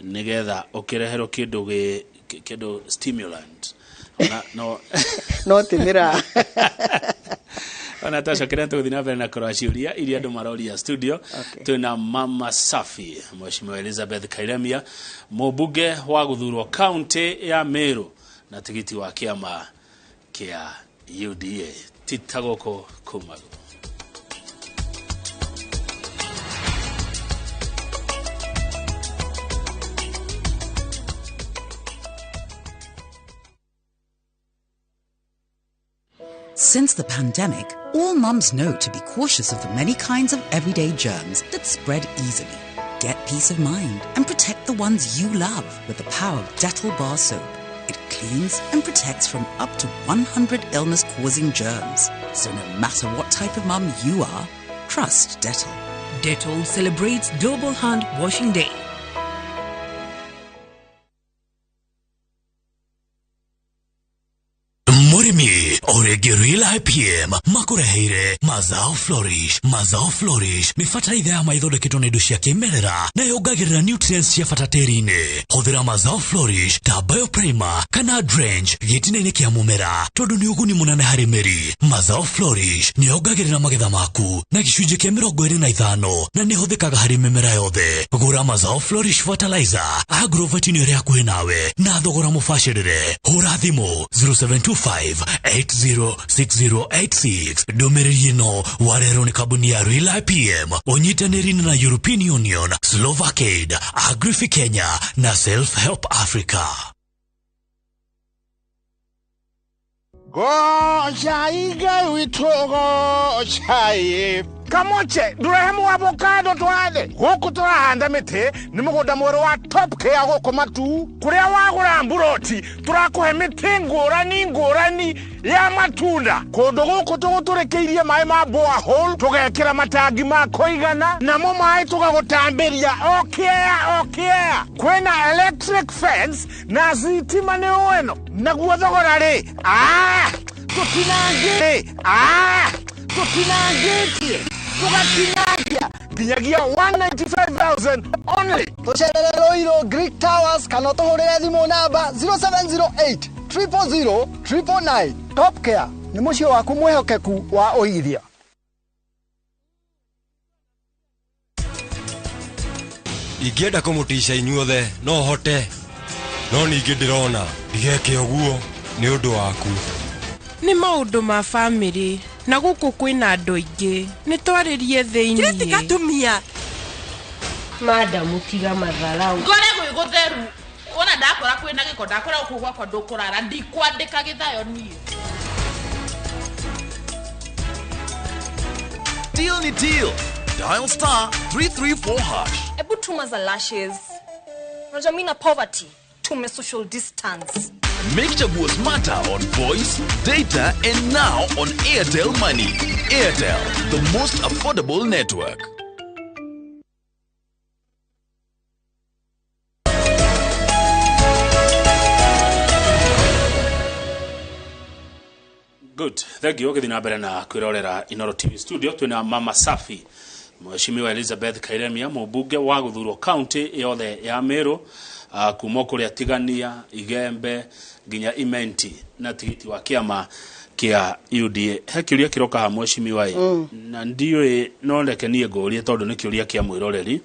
nĩgetha ũkĩreherwo kĩndũ gĩ kĩndũ stimulant. Ona, no No ti mĩraa. Ona twacokera tũgũthiĩ na mbere na kũrora ciũria iria andũ maroria studio. Okay. Twĩna Mama Safi, Mheshimiwa Elizabeth Kairemia, mũmbunge wa gũthurwo kaunti ya Meru na tigiti wa kĩama kĩa UDA. Tita gũkũ kumagu. Since the pandemic, all mums know to be cautious of the many kinds of everyday germs that spread easily. Get peace of mind and protect the ones you love with the power of Dettol Bar Soap. It cleans and protects from up to 100 illness-causing germs. So no matter what type of mum you are, trust Dettol. Dettol celebrates Global Hand Washing Day. Mũrĩmi ũrĩngĩ Real IPM makũreheire Mazao Flourish. Mazao Flourish nĩ bataraitha ya maithondeketwo na indo cia kĩmerera na yongagĩrĩra nutrients cia bata tĩri-inĩ. Hũthĩra Mazao Flourish ta bioprimer kana drench gĩtina-inĩ kĩa mũmera tondũ nĩ ũguni mũnene harĩ mĩri. Mazao Flourish nĩ yongagĩrĩra magetha maku na gĩcunjĩ kĩa 25 na nĩ ĩhũthĩkaga harĩ mĩmera yothe. Gũra Mazao Flourish fertilizer agrovet-inĩ ĩrĩa hakuhĩ nawe na thogora mũbacĩrĩre. Hũra thimũ 0725 806086. Ndũmĩrĩri ĩno warehwo nĩ kambuni ya Real IPM ũnyitanĩri na European Union, Slovacaid, Agrifi Kenya na Self Help Africa. Goca Ngai witũ, goca. Kamoche ndũrehe avocado twathe gũkũ tũrahanda mĩtĩ nĩ mũgũnda mwerũ wa Top Care gũkũ Matu kũrĩa wagũra mburoti tũrakũhe mĩtĩ ngũrani ngũrani ya matunda kũndũ gũkũ tũgũtũrĩkĩirie maĩ ma borehole tũgekĩra matangi ma kũigana namo maĩ tũgagũtambĩria o kĩea o kĩea kwĩna electric fence na thitima nĩ ũeno naguo thogora rĩ tũtinangĩtie tũgatinangia nginyagia 195,000 only. Tũcerere Ruiru Greek Towers kana ũtũhũrĩre thimũ namba 0708 000 999. Top Care nĩ mũciĩ waku mwĩhokeku wa ũigithia. Ingĩenda kũmũtica inyuothe no hote, no ningĩ ndĩrona ndigeke ũguo nĩ ũndũ waku. Nĩ maũndũ ma bamĩrĩ na gũkũ kwĩna andũ aingĩ nĩ twarĩrie thĩinĩ. Kĩrĩtikatumia Madamu tiga matharau. Ngore gwĩ gũtheru wona ndakora kwĩna gĩko ndakora gũkũ gwakwa ndũkũrara ndikwandĩka gĩthayo niĩ. Deal ni deal. Dial star 334 hash. Ebu tuma za lashes. Unajua mimi na poverty tume social distance. Make Chaguo smarter on voice, data, and now on Airtel Money. Airtel, the most affordable network. Good. Thank you. Ũgĩthiĩ na mbere na kwĩrorera Inoro TV studio twĩna Mama Safi, Mheshimiwa Elizabeth Kairemia, mũmbunge wa gũthurwo kaunti yothe ya Meru, kuma kũrĩa Tigania, Igembe nginya Imenti na tigiti wa kĩama kĩa UDA. He kĩũria kĩroka ha mheshimiwa ĩ na ndiũĩ no reke niĩ ngũrie tondũ nĩ kĩũria kĩa mwĩroreri.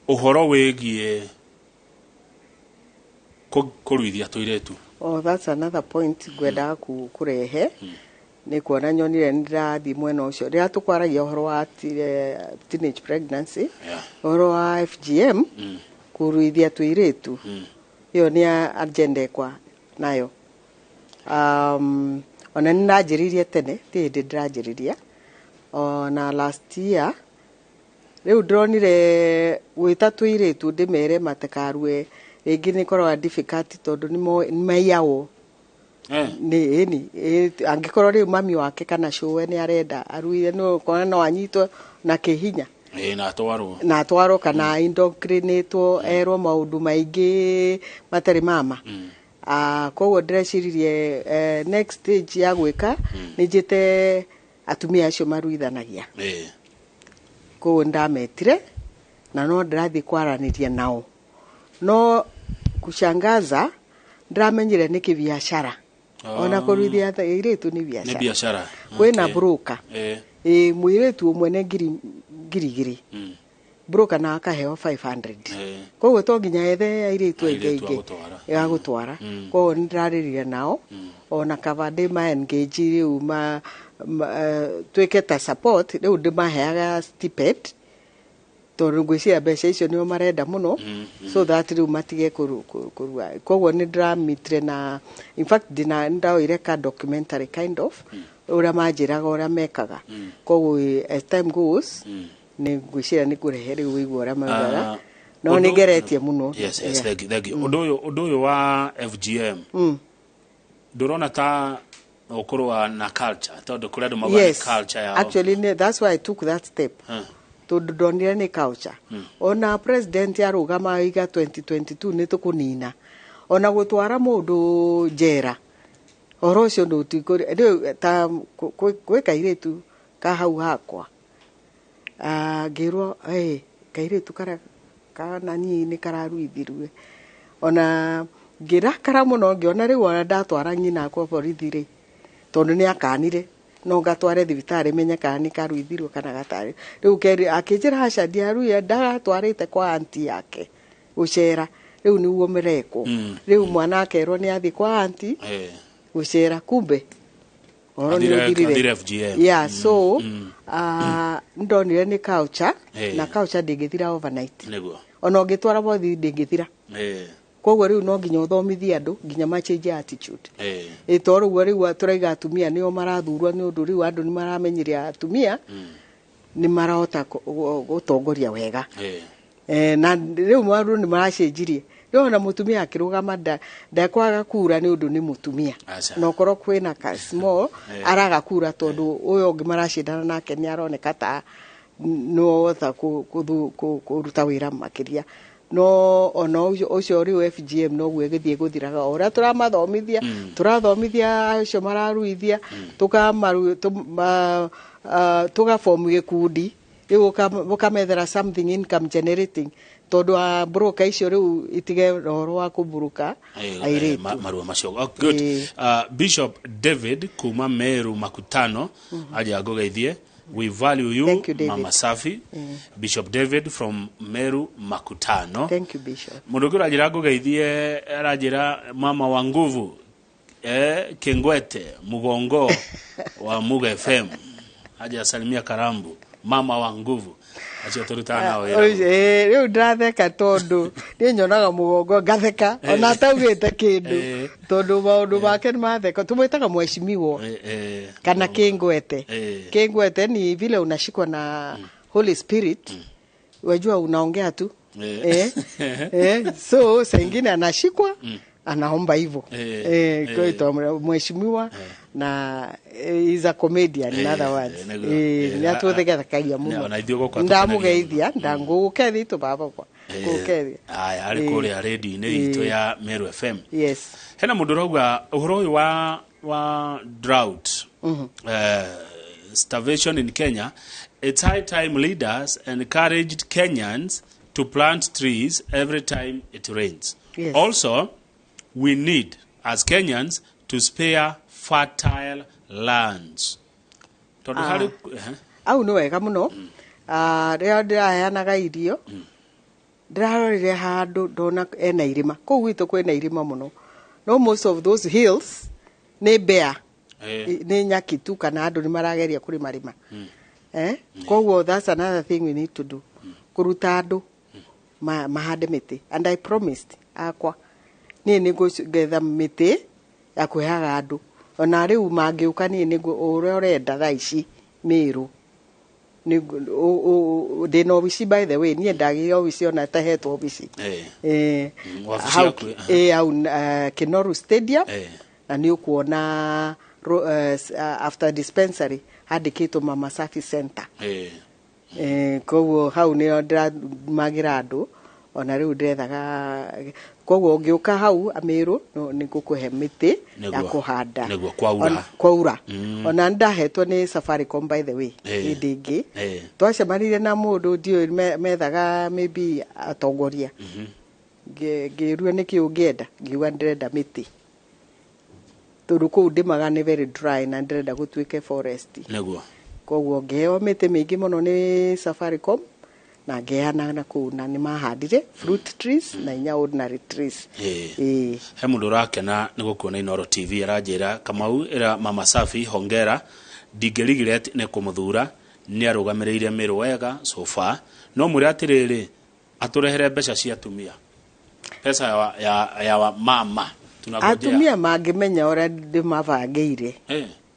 Ũhoro wĩgiĩ kũruithia tũirĩtu. Oh, that's another point ngwendaga kũrehe nĩ kuona nyonire nĩ ndĩrathiĩ mwena ũcio rĩrĩa tũkwaragia ũhoro wa teenage pregnancy, ũhoro wa FGM, kũruithia tũirĩtu, ĩyo nĩ agenda ĩkwa nayo. Ona nĩ ndanjĩrĩirie tene, ti hĩndĩ ndĩranjĩrĩria ona last year. Rĩu ndĩronire gwĩta tũirĩtu ndĩmere matikarue rĩngĩ nĩ ĩkoragwo difficult tondũ nĩ maiyagwo nĩ ĩni angĩkorwo rĩu mami wake kana cũwe nĩ arenda aruire no kona no anyitwo na kĩhinya na atwarwo na atwarwo kana indoctrinatwo erwo maũndũ maingĩ matarĩ mama. Koguo ndĩreciririe next stage ya gwĩka nĩ njĩte atumia acio maruithanagia. Koguo ndametire na no ndĩrathiĩ kwaranĩria nao, no kushangaza ndĩramenyire nĩ kĩbiacara. Ona kũruithia airĩtu nĩ Nĩ biacara. biacara. Kwĩna broker. Ĩ mũirĩtu ũmwe nĩ 2000. Broker na akaheo 500. Koguo to nginya ethe airĩtu aingĩ Airĩtu a aingĩ gũtwara. ya gũtwara. Koguo nĩ ndĩrarĩrĩria nao ona kaba ndĩ ma engage rĩu ma twĩke ta support, rĩu ndĩmaheaga stipend tondũ ngwĩciria mbeca icio nĩo marenda mũno, so that rĩu matige kũrua. Koguo nĩ ndĩramitire na in fact ndĩna nĩndaoire ka documentary kind of ũrĩa manjĩraga ũrĩa mekaga. Koguo as time goes nĩ ngwĩciria nĩ ngũrehe rĩu wĩigua ũrĩa maugaga, no nĩ ngeretie mũno. Yes, thank you, thank you. Ũndũ ũyũ wa FGM ndũrona ta ũkũrũa na culture, tondũ kũrĩ andũ maugaga nĩ Yes, culture yao? Actually that's why I took that step, tondũ ndonire nĩ culture. Ona president arũgama iga 2022 nĩ tũkũnina ona gũtwara mũndũ njera, ũhoro ũcio ndũtikũrĩ rĩu ta gwĩ kairĩtu ka hau hakwa. Ah, ngĩrwo, "Hey, kairĩtu karĩa kana niĩ nĩ kararuithirue." Ona ngĩrakara mũno ngĩona rĩu ona ndatwara nyina akwa borithi rĩ, tondũ nĩ akanire no ngatware thibitarĩ menye kana nĩ karuithirwo kana gatarĩ. Rĩu kerĩ akĩnjĩra aca, ndiaruire, ndagatwarĩte kwa anti yake gũcera. Rĩu nĩguo mĩrekwo. Rĩu mwana akerwo nĩ athiĩ kwa anti gũcera, kumbe ũhoro nĩ ũthirire. Athire FGM. Yeah, so ndonire nĩ culture na culture ndĩngĩthira overnight. Ona ũngĩtwara bothi ndĩngĩthira. Koguo rĩu no nginya ũthomithie andũ nginya machange attitude. Ĩ tondũ ũguo rĩu tũraiga atumia nĩo marathurwo, nĩ ũndũ rĩu andũ nĩ maramenyire atumia nĩ marahota gũtongoria wega. Na rĩu maũndũ nĩ maracenjirie. Rĩu ona mũtumia akĩrũgama ndakwaga kura nĩ ũndũ nĩ mũtumia. Aca. Na okorwo kwĩna ka small araga kura tondũ ũyũ ũngĩ maracindana nake nĩ aroneka ta nĩwahota kũruta wĩra makĩria. No ona ũcio rĩu FGM noguo ĩgĩthiĩ gũthiraga o ũrĩa tũramathomithia. Tũrathomithia acio mararuithia, tũgaform gĩkundi rĩu ũkamethera something income generating, tondũ a broker icio rĩu itige ũhoro wa kũburuka airĩtu. Marua macio. Oh, good. Bishop David kuma Meru Makutano aja ngũgeithie. We value you. Thank you, David. Mama Safi. Bishop David from Meru Makutano. Thank you, Bishop. Mũndũ ũngĩ ũranjĩra ngũgeithie, aranjĩra mama wa nguvu, Kengwete Mugongo wa Muga FM aja salimia Karambu, mama wa nguvu acio tũrutaga nao wĩra. Rĩu ndĩratheka tondũ niĩ nyonaga mũgongo ngatheka ona ataugĩte kĩndũ, tondũ maũndũ make nĩ matheka. Tũmwĩtaga mheshimiwa kana Kingwete. Kingwete ni vile unashikwa na Holy Spirit, wajua unaongea tu. So saa ingine anashikwa anaomba hivyo. Kwa hiyo mheshimiwa na is a comedian in other words. Nĩguo. Nĩ atũthekekagia mũno. Ona ithuĩ gũkũ atũkenagia. Ndamũgeithia ndangũgũkethi tũ baba kwa gũkethia. Aya, arĩ kũrĩa rĩndiũ-inĩ itũ ya Meru FM. Yes. Hena mũndũ ũrauga ũhoro ũyũ wa drought, starvation in Kenya, it's high time leaders encouraged Kenyans to plant trees every time it rains. Also we need as Kenyans to spare fertile lands tondũ harĩ Au nĩ wega mũno. Ah, rĩrĩa ndĩraheanaga irio ndĩrarorire handũ ndona ena irĩma kũu gwitũ, kwĩna irĩma mũno, no most of those hills nĩ bare. Nĩ nyaki tu kana andũ nĩ marageria kũrĩma rĩma. Koguo that's another thing we need to do, kũruta andũ mahande mĩtĩ. And I promised akwa niĩ nĩ ngũgetha mĩtĩ ya kũheaga andũ, ona rĩu mangĩũka niĩ nĩ ũrĩa ũrenda thaa ici Mĩrũ ndĩna obici. By the way, niĩ ndagĩire obici ona ĩtahetwo obici. Wabici hau yaku, hau Kinoru Stadium. Na nĩ ũkuona after dispensary handĩkĩtwo Mama Safi Center. Koguo hau nĩo ndĩramagĩra andũ, ona rĩu ndĩrethaga. Koguo ũngĩũka hau Amĩrũ nĩ ngũkũhe mĩtĩ ya kũhanda. Nĩguo, kwaura. Kwaura. Ona nĩndahetwo nĩ Safaricom, by the way. Hĩndĩ ĩngĩ twacemanirie na mũndũ ndiũĩ methaga maybe atongoria. Ngĩrwo nĩkĩ ũngĩenda, ngiuga ndĩrenda mĩtĩ. Tondũ kũu ndĩmaga nĩ very dry na ndĩrenda gũtuĩke forest. Koguo ngĩheo mĩtĩ mĩingĩ mũno nĩ Safaricom na ngeana na kũu, na nĩ mahandire fruit trees na inya ordinary trees. Ĩĩ. He mũndũ ũrakena nĩ gũkuona Inooro TV, aranjĩra, "Kamau, ĩra Mama Safi hongera, ndingĩrigret nĩ kũmũthura, nĩ arũgamĩrĩire Mĩrũ wega so far. No mwĩre atĩrĩrĩ, atũrehere mbeca cia atumia, pesa ya mama tunangojea." Atumia mangĩmenya ũrĩa ndĩmabangĩire.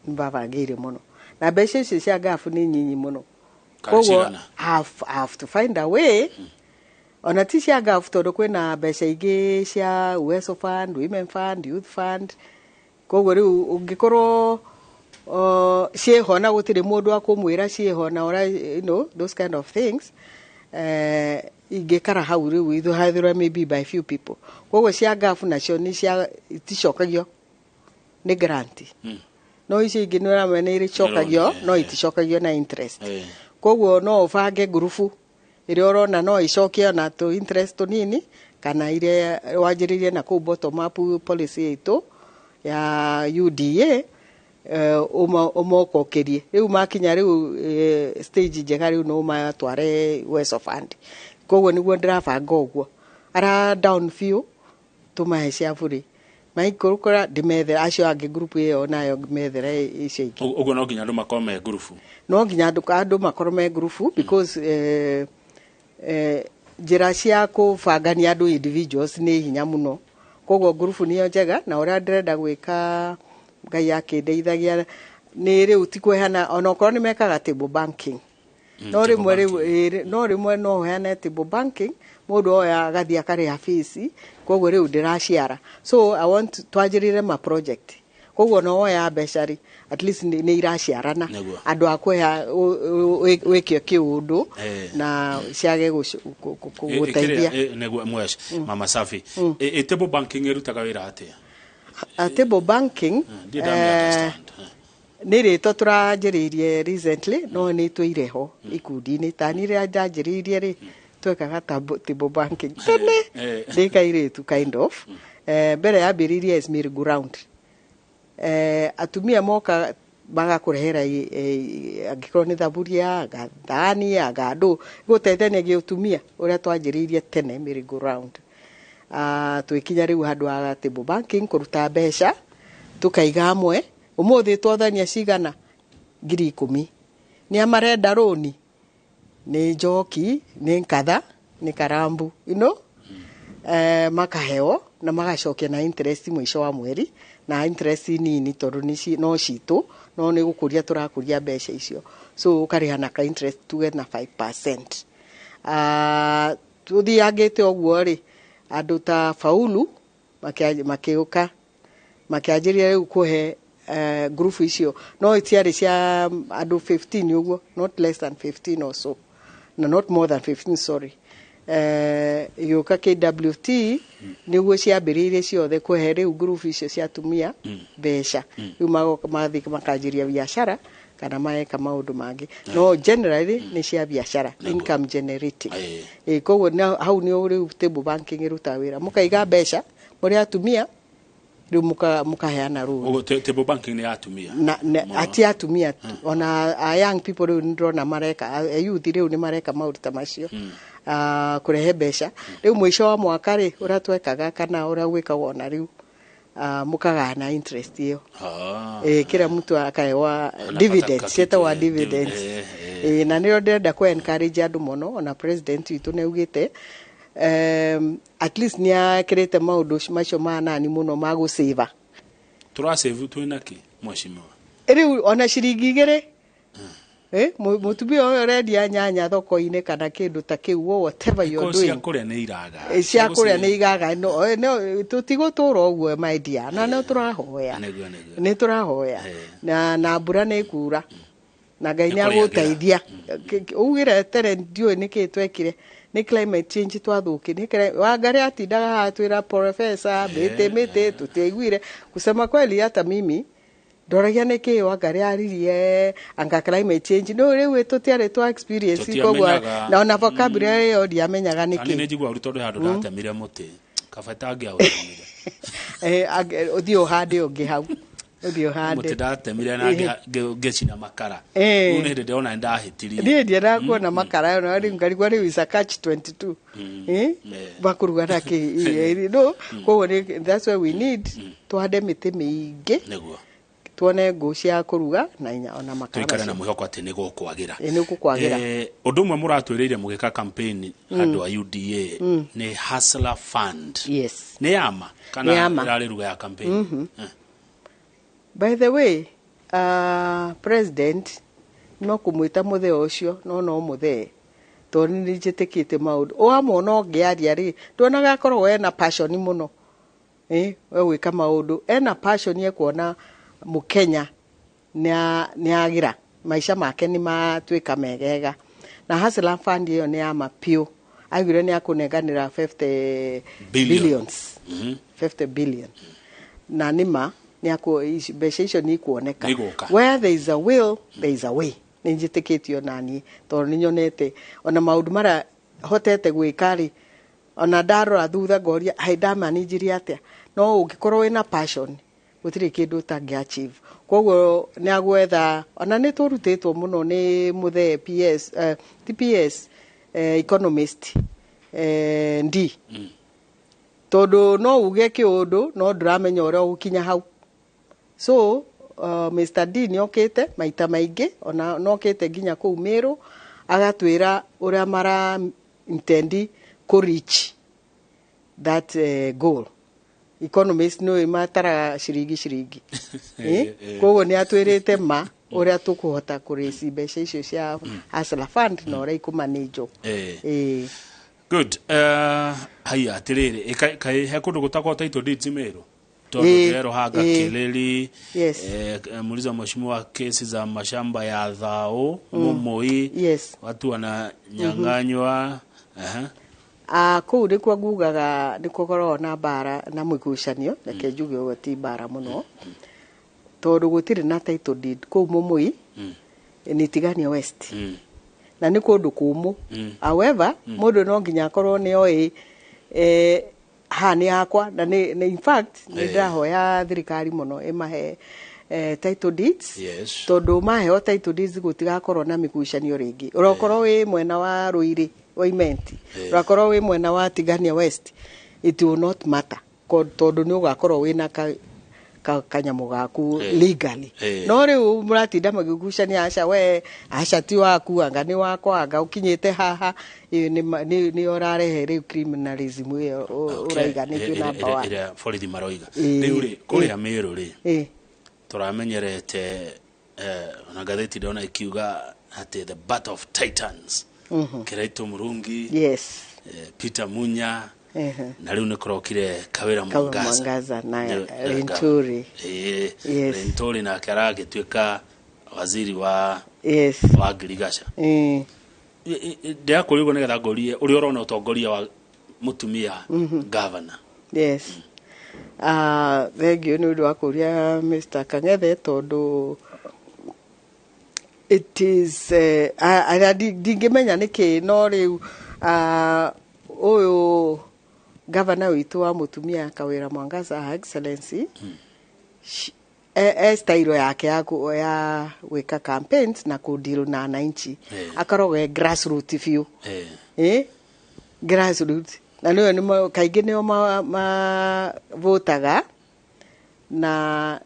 Nĩmabangĩire mũno, na mbeca icio cia ngabu nĩ nyinyi mũno. Kana Koguo cigana? I have to find a way. Ona ti cia ngabu, tondũ kwĩna mbeca ingĩ cia Uwezo Fund, Women Fund, Youth Fund. Koguo rĩu ũngĩkorwo ciĩho na gũtirĩ mũndũ wa kũmwĩra ciĩho na ũrĩa, those kind of things, ingĩkara hau rĩu ithuhathĩrwo maybe by few people. Koguo cia ngabu nacio nĩ cia iticokagio, nĩ grant. No icio ingĩ nĩ ũramenya nĩ irĩcokagio, no iticokagio na interest. Koguo no ũbange ngurubu ĩrĩa ũrona no ĩcokie ona tũ interest tũnini, kana iria wanjĩrĩirie na kũu bottom up policy itũ ya UDA, ũmokokerie rĩu makinya rĩu stage njega, rĩu no ũmatware Uwezo Fund. Koguo nĩguo ndĩrabanga ũguo, ara down biũ tũmahe cia bũrĩ, maikũrũkũra ndĩmethere acio angĩ group ĩyo, nayo methere icio ingĩ. Ũguo no nginya andũ makorwo me ngurubu? No nginya andũ makorwo me ngurubu, because njĩra cia kũbangania andũ individuals nĩ hinya mũno. Koguo ngurubu nĩyo njega, na ũrĩa ndĩrenda gwĩka, Ngai akĩndeithagia, nĩ rĩu ti kũheana, ona okorwo nĩ mekaga table banking. No Table rĩmwe rĩu banking. ĩĩ, no rĩmwe no ũheane table banking, mũndũ oya agathiĩ akarĩha fees. Koguo rĩu ndĩraciara, so I want twanjĩrĩre ma project. Koguo no woya mbeca rĩ, at least nĩ iraciarana. Andũ a kũheha wĩke kĩũndũ na ciage gũteithia. Nĩguo mwesh Mama Safi. Table banking ĩrutaga wĩra atĩa? Table banking Ndiĩ ndamĩ understand. Nĩ rĩtwa tũranjĩrĩirie recently, no nĩ tũire ho ikundi-inĩ. Tani rĩrĩa ndanjĩrĩirie rĩ, twekaga table banking tene ndĩ kairĩtu kind of. Mbere yambĩrĩirie as merry go round. Atumia moka magakũrehera angĩkorwo nĩ thaburia, anga thani, anga ndũ, gũteithania gĩũtumia ũrĩa twanjĩrĩirie tene merry go round. Twĩkinya rĩu handũ ha table banking, kũruta mbeca tũkaiga hamwe. Ũmũthĩ twathania cigana, 10,000, nĩ amarenda rũni, nĩ njoki, nĩ nkatha, nĩ karambu, makaheo na magacokia na interest mũico wa mweri, na interest nini tondũ no citũ, no nĩ gũkũria tũrakũria mbeca icio. So ũkarĩha na ka interest tuge na 5%. Tũthiangĩte ũguo rĩ, andũ ta Faulu makĩũka makĩanjĩrĩria rĩu kũhe ngurubu icio, no itiarĩ cia andũ 15 ũguo, not less than 15 or so, no, not more than 15, sorry. Ĩgĩũka KWT, nĩguo ciambĩrĩirie ciothe kũhe rĩu ngurubu icio cia atumia mbeca. Rĩu magoka mathiĩ makanjĩria biacara kana mareka maũndũ mangĩ, no generally nĩ cia biacara, income generating. Koguo hau nĩ rĩu table banking ĩrutaga wĩra, mũkaiga mbeca mũrĩ atumia, rĩu mũkaheana rũni. Ũguo table banking nĩ ya atumia? Na ati atumia tu, ona a young people rĩu nĩndĩrona mareka, a youth rĩu nĩ mareka maũndũ ta macio. Kũrehe mbeca rĩu mũico wa mwaka rĩ, ũrĩa twekaga kana ũrĩa gwĩkagwo ona rĩu, mũkagana interest ĩyo. Kila mtu akahewa Anapata dividends. kakitu, Ciĩtagwo dividends. Na nĩrĩo ndĩrenda kũ encourage andũ mũno. Ona president witũ nĩ augĩte at least nĩ akĩrĩte maũndũ macio ma nani mũno ma gũcĩva. Tũrasave twĩna kĩ, mheshimiwa? Rĩu ona ciringi 2, mũtumia ũyũ ũrendia nyanya thoko-inĩ kana kĩndũ ta kĩu, whatever you're Ko cia doing. kũrĩa nĩ iraga. Cia kũrĩa nĩ igaga. No, tũtigũtũra ũguo, my dear, na no tũrahoya. Nĩguo. Nĩ tũrahoya na mbura nĩ kura na Ngai nĩ Nĩ kũrĩagĩra. agũteithia. Ugire tene ndiũĩ nĩkĩ twekire, nĩ climate change twathũki, nĩ Wangari atindaga haha twĩra professor mĩtĩ mĩtĩ, tũtiaiguire. Kusema kweli, hata mimi ndoragia nĩkĩ Wangari aririe anga climate change, no rĩu tũtiarĩ twa experience koguo Tũtiamenyaga. na ona vocabulary ĩyo ndiamenyaga Ani nĩkĩ. nĩ njigua ũru tondũ handũ ndatemire mũtĩ, kaba itangĩaũtemire. Ũthiĩ ũhande ũngĩ hau. Ũthiĩ ũhande. Mũtĩ ndatemire na ngĩcina makara. Rĩu nĩ hĩndĩ ndĩrona nĩ ndahĩtirie. Niĩ ndiendaga kuona makara na rĩu ngarigwo rĩu is a catch 22. Eh? Bakũruga na kĩ no koguo that's why we need tuhande mĩtĩ mĩingĩ. Nĩguo. Tuone ngũ cia kũruga na inya ona makara. Tuikare na mwĩhoko atĩ nĩ gũkwagĩra. Ĩ, nĩ gũkwagĩra. Ũndũ ũmwe mũratwĩrĩire mũgĩka campaign andũ a UDA nĩ Hustler Fund. Yes. Nĩ yama kana Nĩ ya ma. ĩrarĩ ruga ya campaign? By the way, president no kũmwĩta mũthee ũcio no mũthee tondũ nĩ njĩtĩkĩtie maũndũ wamwona ũngĩaria rĩ, nduonaga akoragwo ena passion mũno, we gwĩka maũndũ ena passion ekuona mũkenya nĩ agĩra maica make nĩ matuĩka megega. Na Hustler Fund ĩyo nĩ ya ma piũ, augire nĩ akũnenganĩra 50 Billion. billions. 50 billion na nĩma mbeca icio nĩ ikuoneka. Nĩ igũka. Where there is a will, there is a way. Nĩ njĩtĩkĩtio naniĩ tondũ nĩ nyonete ona maũndũ marĩa hotete gwĩka rĩ, ona ndarora thutha ngoria hai ndamanĩnjirie atĩa. No ũngĩkorwo wĩna passion gũtirĩ kĩndũ ũtangĩ achieve. Koguo nĩ agwetha, ona nĩ tũrutĩtwo mũno nĩ mũthee PS, ti PS, economist, ndi tondũ no uge kĩũndũ no ndũramenya ũrĩa ũgũkinya hau. So Mr D nĩ okĩte maita maingĩ, ona nokĩte nginya kũu Meru agatwĩra ũrĩa mara intend kũ reach that goal. Economist nĩ mataraga ciringi ciringi. Koguo nĩ atwĩrĩte ma ũrĩa tũkũhota kũrĩci mbeca icio cia Hustler Fund na ũrĩa ikũmanĩnjwo. Good. Haya atiriri, kaĩ he kũndũ gũtakwa title deeds Meru? Tondũ ndĩrerwo Kilili, muuliza mheshimiwa kesi za mashamba ya thao Mumui, watu wananyang'anywa. Kũu nĩkuo ngugaga nĩkuo koragwo na mbara na mũgucanio, reke njuge ũguo ti mbara mũno tondũ gũtirĩ na title deed kũu Mumui, nĩ Tigania West, na nĩ kũndũ kũmũ. However, mũndũ no nginya akorwo nĩ oĩ haha nĩ hakwa na nĩ in fact nĩ ndĩrahoya thirikari mũno ĩmahe title deeds, tondũ maheo title deeds gũtigakorwo na mĩgucanio rĩngĩ. Ũrokorwo wĩ mwena wa Rũirĩ wa Imenti, ũrakorwo wĩ mwena wa Tigania West, it will not matter tondũ nĩ ũgakorwo wĩna kanyamũ gaku legally. No rĩu mũratinda magĩgucania, aca we, aca ti waku, anga nĩ wakwa, anga ũkinyĩte haha. Ĩyo nĩ ũrarehe rĩu criminalism ĩyo ũraiga nĩkĩo number one. Ĩrĩa borithi maroiga rĩu rĩ kũrĩa Meru rĩ, tũramenyerete ona ngathĩti ndona ikiuga atĩ the battle of titans, Kiraito Murungi, Peter Munya, na rĩu nĩ kũrokire Kawĩra Kawĩra Mwangaza. Mwangaza na Linturi. Yes. Linturi nake aragĩtuĩka waziri wa wa ngirigaca. Ndĩrakũria ũguo nĩgetha ngũrie ũrĩa ũrona ũtongoria wa mũtumia governor. Yes. Thank you nĩ ũndũ wa kũria Mr. Kang'ethe tondũ it is ndingĩmenya nĩkĩ no rĩu ũyũ gavana witũ wa mũtumia Kawĩra Mwangaza, Her Excellency, e style yake ya gwĩka campaigns na kũdeal na ananchi, akoragwo e grassroot biũ. Grassroots na nĩyo kaingĩ nĩo mavotaga na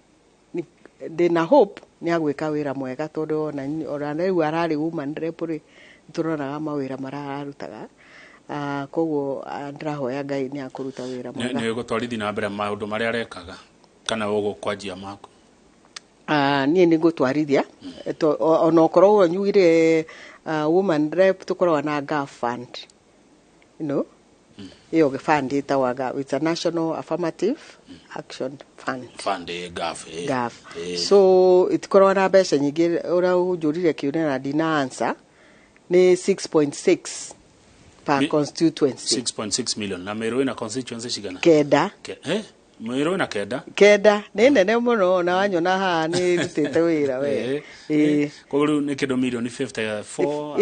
ndĩna hope nĩ agwĩka wĩra mwega tondũ ona rĩu ararĩ woman rep rĩ, nĩtũronaga mawĩra marĩa ararutaga. Koguo ndĩrahoya Ngai nĩ akũruta wĩra mwega. Nĩ gũtwarithi na mbere maũndũ marĩa arekaga kana ũgũkwanjia maku? Niĩ nĩ ngũtwarithia. Ona okorwo ũguo nyugire, woman rep tũkoragwo na GAF fund, you know ĩyo fund ĩtagwo GAF, it's a national affirmative action fund. Fund, GAF. GAF. So itikoragwo na mbeca nyingĩ. Ũrĩa ũnjũrire kĩũria na ndina answer nĩ 6.6 per constituency. 6.6 million. Na Meru ĩna constituency cigana? 9. Meru ĩna 9? 9. Nĩ nene mũno na wanyona haha nĩ rutĩte wĩra we. Koguo rĩu nĩ kĩndũ milioni 54.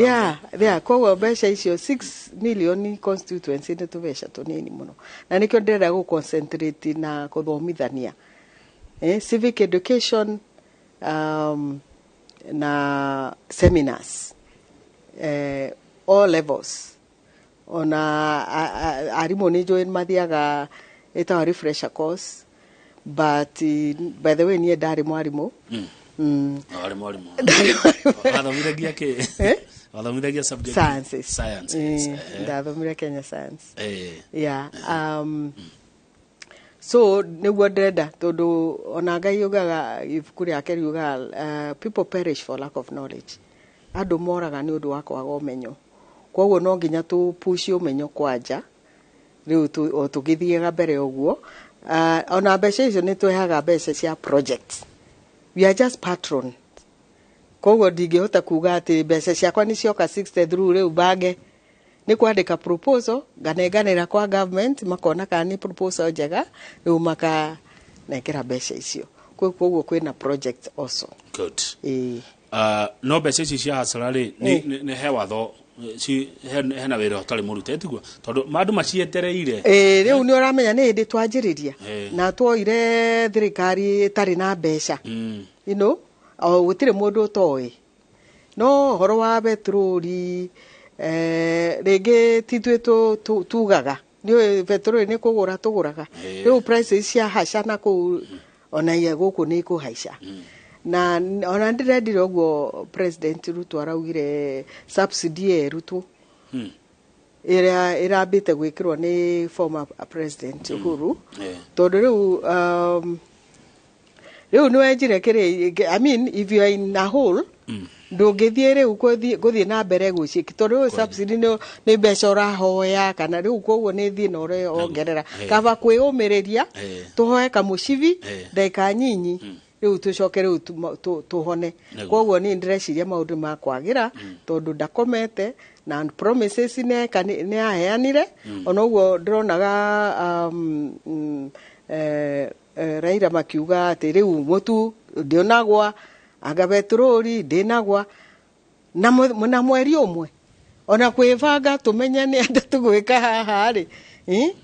Yeah, koguo mbeca icio 6 million constituency nĩ tũbeca tũnini mũno na nĩkĩo ndĩrenda gũ concentrate na kũthomithania. Civic education na seminars, all levels. Ona arimũ nĩ njũĩ mathiaga ĩtagwo refresher course, but by the way, niĩ ndarĩ mwarimũ. Warĩ mwarimũ. Wathomithagia kĩ? Eh? Wathomithagia subject? Sciences. Sciences. Ndathomire Kenya Science. Yeah, so nĩguo ndĩrenda, tondũ ona Ngai ugaga, ibuku rĩake riugaga, "People perish for lack of knowledge." Andũ moraga nĩ ũndũ wa kwaga ũmenyo. Koguo no nginya tũ push ũmenyo kwanja rĩu o tũgĩthiaga mbere ũguo. Ona mbeca icio nĩ twehaga mbeca cia project, we are just patron. Koguo ndingĩhota kuga atĩ mbeca ciakwa nĩ cioka 60 through rĩu bange nĩ kwandĩka proposal nganenganĩra kwa government, makona kana nĩ proposal njega, rĩu makanengera mbeca icio. Koguo kwĩna project also. Good. Ĩĩ. No mbeca ici cia hasara rĩ, nĩ he watho hena wĩra ũtarĩ mũrute, tiguo? Tondũ andũ macietereire. Ĩĩ, rĩu nĩ ũramenya nĩ hĩndĩ twanjĩrĩria na twoire thirikari ĩtarĩ na mbeca. O gũtirĩ mũndũ ũtoĩ no ũhoro wa petroli, rĩngĩ ti ithuĩ tugaga nĩ petroli nĩ kũgũra tũgũraga. Rĩu prices cia haca na kũu ona ia gũkũ nĩ ikũhaica, na ona ndĩrendire ũguo President Ruto araugire subsidy ĩrutwo ĩrĩa ĩrambĩte gwĩkĩrwo nĩ former President Uhuru, tondũ rĩu rĩu nĩ wenjire kĩrĩ, I mean, if you are in a hole, ndũngĩthiĩ rĩu gũthiĩ na mbere gwĩcikia, tondũ rĩu subsidy nĩ mbeca ũrahoya kana rĩu, koguo nĩ thĩna ũrongerera. Kaba kwĩyũmĩrĩria, tũhoe kamũcibi ndagĩka nyinyi, rĩu tũcoke rĩu tũhone. Koguo niĩ ndĩreciria maũndũ ma kwagĩra, tondũ ndakomete na promises neka nĩ aheanire. Ona ũguo ndĩronaga Raila makiuga atĩ rĩu mũtu ndĩonagwa, anga petroli ndĩnagwa na mweri ũmwe, ona kwĩbanga tũmenye nĩ atĩa tũgwĩka haha rĩ, eh?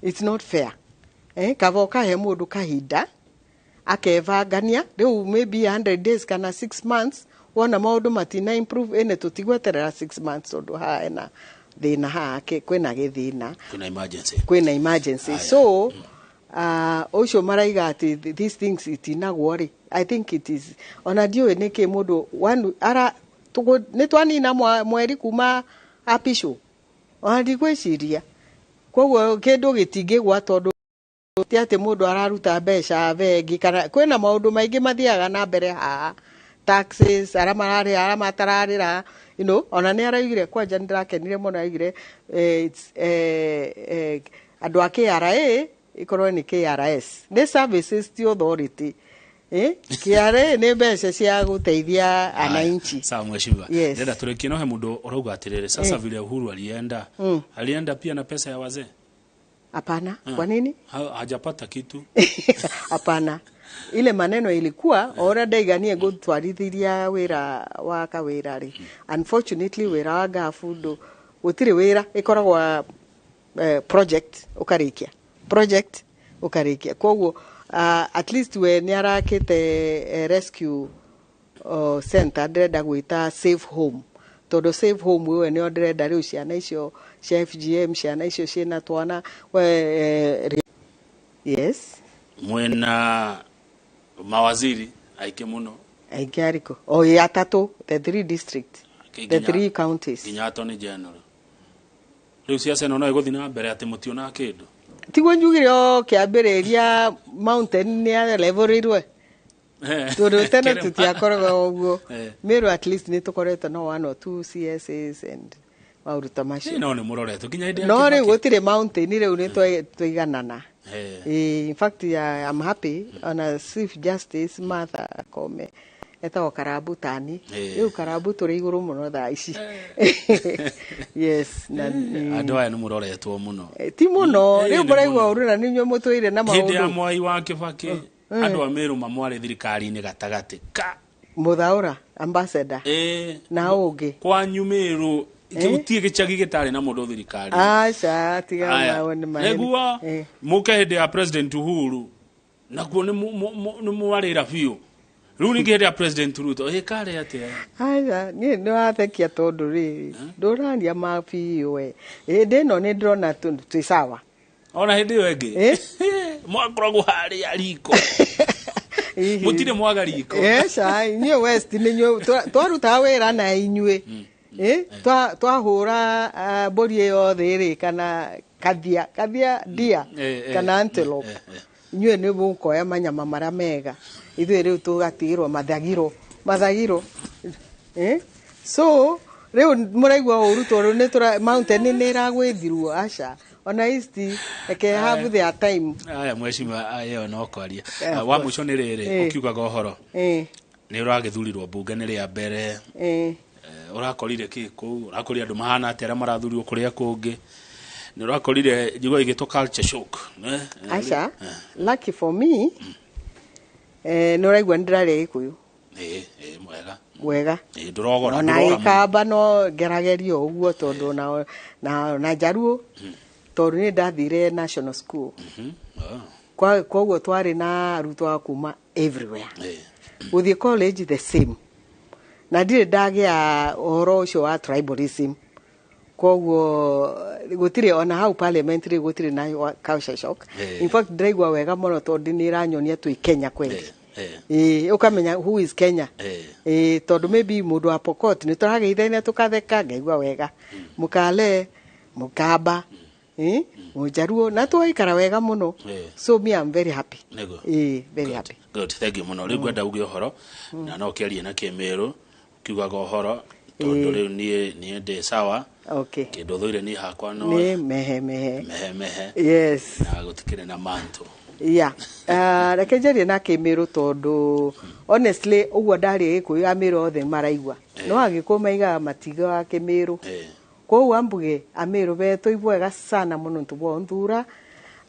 It's not fair, eh? Kaba ũkahe mũndũ kahinda akebangania rĩu maybe 100 days kana 6 months, wona maũndũ matina improve, ĩnĩ tũtigweterera 6 months, tondũ haha ena thĩna, haha kwĩna gĩthĩna. Kwĩna emergency. Kwĩna emergency. So ũcio maraiga atĩ these things itinagwo rĩ, I think it is, ona ndiũĩ nĩkĩ mũndũ one ara nĩ twanina mweri kuma apicwo, ona ndigwĩciria koguo kĩndũ gĩtingĩgwa, tondũ ti atĩ mũndũ araruta mbeca bengi kana kwĩna maũndũ maingĩ mathiaga na mbere haha, taxes, arĩa mararĩra, arĩa matararĩra, ona nĩ araugire kwanja nĩ ndĩrakenire mũno, araugire andũ a KRA ikorwo nĩ KRS nĩ services, ti authority. KRA nĩ mbeca cia gũteithia ananchi. Sawa, mheshimiwa. Yes. Ndenda turekie no he mundu urauga atiriri, sasa vile Uhuru alienda, alienda pia na pesa ya wazee? Hapana. Kwa nini? Hajapata kitu. Hapana, ile maneno ilikuwa ora ndaiganie gũtwarithiria wĩra wa kawĩra rĩ, unfortunately wĩra wa ngabu ndũ gũtirĩ wĩra, ĩkoragwo project ũkarĩkia, project ũkarĩkia. Koguo at least we nĩ arakĩte rescue center, ndĩrenda gwĩta safe home, tondũ safe home we nĩo ndĩrenda rĩu ciana icio cia FGM, ciana icio ciĩna twana we, yes. Mwena mawaziri aingĩ mũno. Aingĩ arĩkũ? O ĩ atatũ, the three district, the three counties. Nginya attorney general. Rĩu ciaca ĩno no ĩgũthiĩ na mbere atĩ mũtionaga kĩndũ? Tiguo njugire o kĩambĩrĩria, mountain nĩ alevelirwe, tondũ tene Kĩrĩma. Tũtiakoragwo ũguo. Meru at least nĩ tũkoretwo no one or two CSAs and maũndũ ta macio. No nĩ mũroretwo nginya hĩndĩ ya No rĩu Kibaki. gũtirĩ mountain, rĩu nĩ twaiganana. In fact, I'm happy ona Chief Justice Martha Koome etagwo Karambu Tani. Rĩu Karambu tũrĩ igũrũ mũno thaa ici, yes, na Andũ aya nĩ mũroretwo mũno. Ti mũno. Rĩu Nĩ mũraigua mũno. ũru na nĩ inyuĩ mũtũire na Hĩndĩ ya maũndũ. Mwai wa Kibaki, andũ a Meru mamwarĩ thirikari-inĩ gatagatĩ ka Mũthaũra ambassador na ũngĩ. Kwanyu Meru gũtirĩ gĩcagi gĩtarĩ na mũndũ thirikari. Aca, tiga Aya, maũndũ maheni. Nĩguo mũke hĩndĩ ya President Uhuru. Nakuo nĩ mwarĩra biũ. Rĩu ningĩ hĩndĩ ya President Ruto ĩkarĩ atĩa? Aca, niĩ nĩ wathekia tondũ rĩrĩ ndũraria ma biũ we. Hĩndĩ ĩno nĩ ndĩrona twĩ sawa. Ona hĩndĩ ĩyo ĩngĩ Eh? mwakoragwo harĩa riko, mũtirĩ mwaga riko. Eca, inyuĩ West nĩ inyuĩ twarutaga wĩra na inyuĩ. Eh, twahũra mbũri ĩyo thĩ rĩ, kana kathia deer kana antelope, inyuĩ nĩ mũkoya manyama marĩa mega, ithuĩ rĩu tũgatigĩrwo mathagiro. Eh? So rĩu mũraigua ũru tondũ nĩ tũra mountain nĩ ĩragwĩthirwo. Aca, ona East reke have their time. Aya mheshimiwa, ĩyo no kwaria. Yeah, of Wa course. mũico nĩ rĩrĩ, ũkiugaga ũhoro nĩ ũragĩthurirwo mbunge nĩ rĩa mbere. Ũrakorire kĩ kũu? Ũrakorire andũ mahana atĩa arĩa marathurirwo kũrĩa kũngĩ? Nĩ ũrakorire njigua ĩgĩtwo culture shock, eh? Aca, lucky for me, nĩ ũraigua nĩ ndĩraria Gĩkũyũ. Ĩ mwega. Wega. Ĩ ndũrogora. Ona Ndũrora mũno. Gĩkamba no ngeragerio ũguo tondũ na Njaruo, tondũ nĩ ndathire national school. Koguo twarĩ na arutwo a kuma everywhere. Gũthiĩ college the same, na ndirĩ ndagĩa ũhoro ũcio wa tribalism. Koguo gũtirĩ, ona hau parliament rĩ, gũtirĩ na culture shock. In fact ndĩraigua wega mũno tondũ nĩ ĩranyonia twĩ Kenya kweli. Ĩĩ, ũkamenya who is Kenya. Ĩĩ, tondũ maybe mũndũ wa Pokot nĩ tũrageithania tũkatheka, ngaigua wega, mũkale, mũkamba, mũjaruo, na twaikara wega mũno. So me, I'm very happy. Nĩguo. Ĩĩ, very happy. Good, thank you mũno. Rĩu ngwenda uge ũhoro na no ũkĩarie na Kĩmĩrũ ũkiugaga ũhoro tondũ rĩu niĩ ndĩ sawa. Kĩndũ thũire niĩ hakwa no Nĩ mehe mehe. Mehe mehe. Yes. Na gũtikĩrĩ na manto. Yeah. Reke njarie na Kĩmĩrũ tondũ honestly ũguo ndarĩ Gĩkũyũ, Amĩrũ othe maraigua. No Agĩkũyũ maigaga matiga Kĩmĩrũ. Koguo ambuge Amĩrũ betũ ibwega sana mũno ntubwo nthura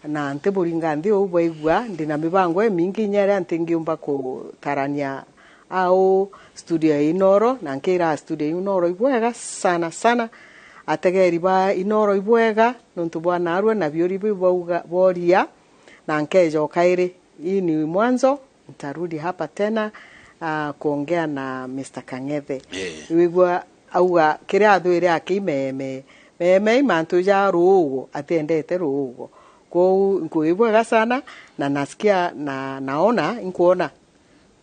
na ntĩbũringa nthĩ ũũ bwaigua ndĩna mĩbango ĩmingi inya ĩrĩa ntingĩũmba kũtarania au studio ya Inoro, na nkĩra studio ya Inoro ibwega sana sana, ategeri ba Inoro ibwega nontu bwa narua na biuri bauga boria na nkejo kairi. Hii ni mwanzo, nitarudi hapa tena kuongea na Mr. Kang'ethe. Wigua auga kiria athwire akimeme meme imantu ja rugo atendete rugo kou nkuibwega sana na nasikia na naona nkuona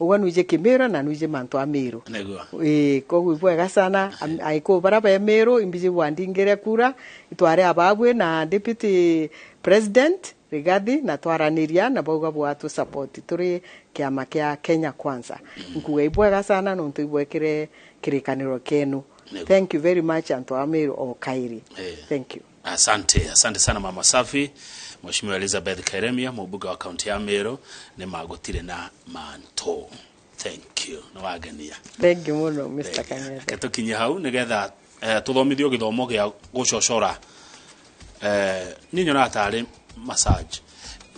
uguo nwije Kimiro na nwije mantu a Miru. Ĩĩ, koguo ibwega sana. Aikũ bara be Miru imbiji bwandingire kura itware ababwe na deputy president Rigathi na twaraniria na bauga bwatu support turi kiama kia Kenya Kwanza. Nkuga ibwega sana nontu ibwekire kirikaniro kenu. Thank you very much, antu a Miru o kairi. Thank you. Asante, asante sana Mama Safi, Mheshimiwa Elizabeth Kairemia, mũmbunge wa kaunti ya Meru, nĩ magũtire na manto. Thank you, nĩ wangenia. Thank you mũno, Mr. Kang'ethe. Reke tũkinye hau nĩgetha tũthomithio gĩthomo gĩa gũcocora. Niĩ nyonaga tarĩ massage.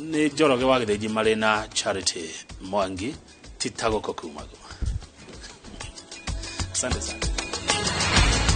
Nĩ Njoroge wa Gĩthĩnji marĩ na Charity Mwangi, ti ta gũkũ kumagwo. Asante sana.